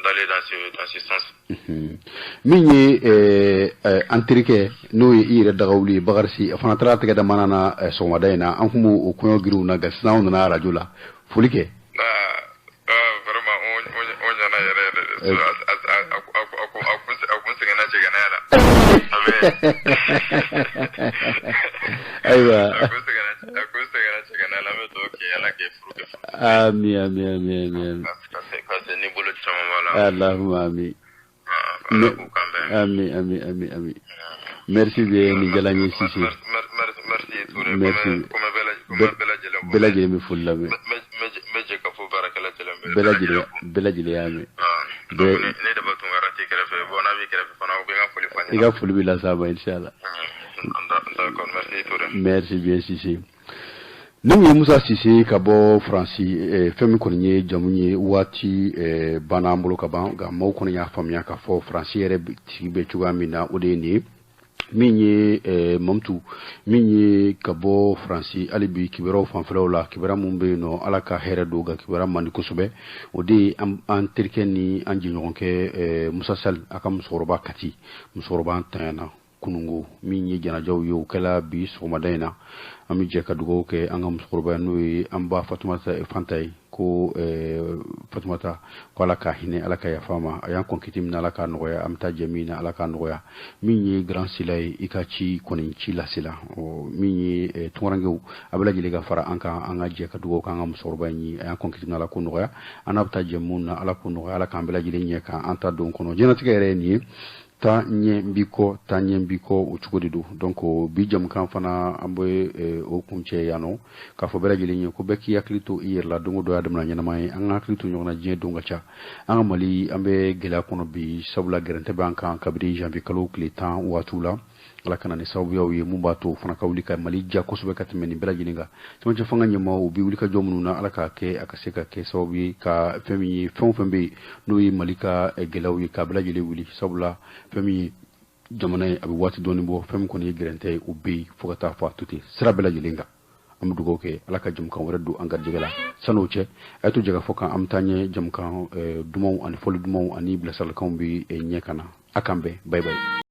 D'aller dans ce sens. Min ye an terikɛ n'o ye i yɛrɛ dagawuli ye, Bakari Si, a fana taara tɛgɛ da mana na sɔgɔmada in na. An kun b'o kɔɲɔ giriw na, nka sisan anw nana arajo la. Foli kɛ. Vraiment, o ɲana yɛrɛ yɛrɛ. A kun sɛgɛnna cɛgɛnaya la. Ayiwa. A kun sɛgɛnna cɛgɛnaya la. An bɛ dugawu kɛ Ala k'e furu kɛ. Ami ami ami ami. Ka se ni bolo caman b'a la. Allahumma ami. Ala k'u kan bɛn. Ami ami ami ami. Merci bien, nin diyara n ye Sise. Merci Touré. Merci. Bɛɛ bɛɛ lajɛlen bɛ foli lamɛn. N bɛ jɛ ka fɔ baarakɛla lajɛlen. Bɛɛ lajɛlen y'a mɛn. Ne de b'a Tunkara t'i kɛrɛfɛ, bon, n'a b'i kɛrɛfɛ fana, u bɛ n ka foli f'a ɲɛna. I ka foli bɛ las'a ma inchallah. D'accord, merci Touré. Merci bien Sise. Ni ye Musa Sise ka bɔ Faransi, fɛn min kɔni ye jamu ye, waati banna an bolo ka ban, nka maaw kɔni y'a faamuya k'a fɔ Faransi yɛrɛ sigi bɛ cogoya min na, o de ye nin ye. Min ye Mamutu, min ye ka bɔ Faransi, hali bi kibaruyaw fanfɛlaw la, kibaruya mun bɛ yen nɔ, Ala ka hɛrɛ don, nka kibaruya man di kosɛbɛ. O de ye an terikɛ ni an jɛɲɔgɔnkɛ Musa Sall, a ka musokɔrɔba Kati, musokɔrɔba tanyana kunungo, min ye janajaw ye, o kɛla bi sɔgɔmada in na. An bɛ jɛ ka dugawu kɛ an ka musokɔrɔba n'o ye an ba Fatumata Fanta ye, ko Fatumata, ko Ala ka hinɛ, Ala ka yafa ma, a y'an kɔn kiti min na, Ala k'a nɔgɔya, an bɛ taa jɛ min na, Ala k'a nɔgɔya. Min ye Grand Sila ye, i ka ci kɔni ci lasela, min ye tunkarankew, a bɛɛ lajɛlen ka fara an kan, an ka jɛ ka dugawu k'an ka musokɔrɔba in ye, a y'an kɔn kiti min na, Ala k'o nɔgɔya, an n'a bɛ taa jɛ mun na, Ala k'o nɔgɔya, Ala k'an bɛɛ lajɛlen ɲɛ k'an ta don kɔnɔ. Diɲɛlatigɛ yɛrɛ ye nin ye, taa ɲɛ n b'i kɔ, taa ɲɛ n b'i kɔ, o cogo de don. Donc bi jamukan fana an bɛ o kuncɛ yan nɔ, k'a fɔ bɛɛ lajɛlen ye ko bɛɛ k'i hakili to i yɛrɛ la, don o don y'a damina ɲɛnama ye, an ka hakili to ɲɔgɔn na, diɲɛ don ka ca. An ka Mali, an bɛ gɛlɛya kɔnɔ bi, sabula gɛrɛntɛ b'an kan kabini janvier kalo tile 10 waatiw la. Ala kana ni sababuyaw ye mun b'a to fana ka wuli ka Mali ja kosɛbɛ ka tɛmɛ nin bɛɛ lajɛlen kan. Cɛmancɛ fanga ɲɛmaaw, u bɛ wuli ka jɔ minnu na, Ala k'a kɛ a ka se ka kɛ sababu ye ka fɛn min ye, fɛn o fɛn bɛ yen n'o ye Mali ka gɛlɛyaw ye, k'a bɛɛ lajɛlen wuli, sabula fɛn min ye jamana ye, a bɛ waati dɔɔni bɔ, fɛn min kɔni ye gɛrɛntɛ ye, o bɛ yen fo ka taa fɔ a to ten sira bɛɛ lajɛlen kan. An bɛ dugawu kɛ Ala ka jamukan wɛrɛ don an garijɛgɛ la. San'o cɛ, a ye to jɛkafɔ kan, an bɛ taa ɲɛ jamukan dumanw ani fɔli dumanw ani bilasiralikanw bɛ ɲɛ ka na. A k'an bɛn, bye bye.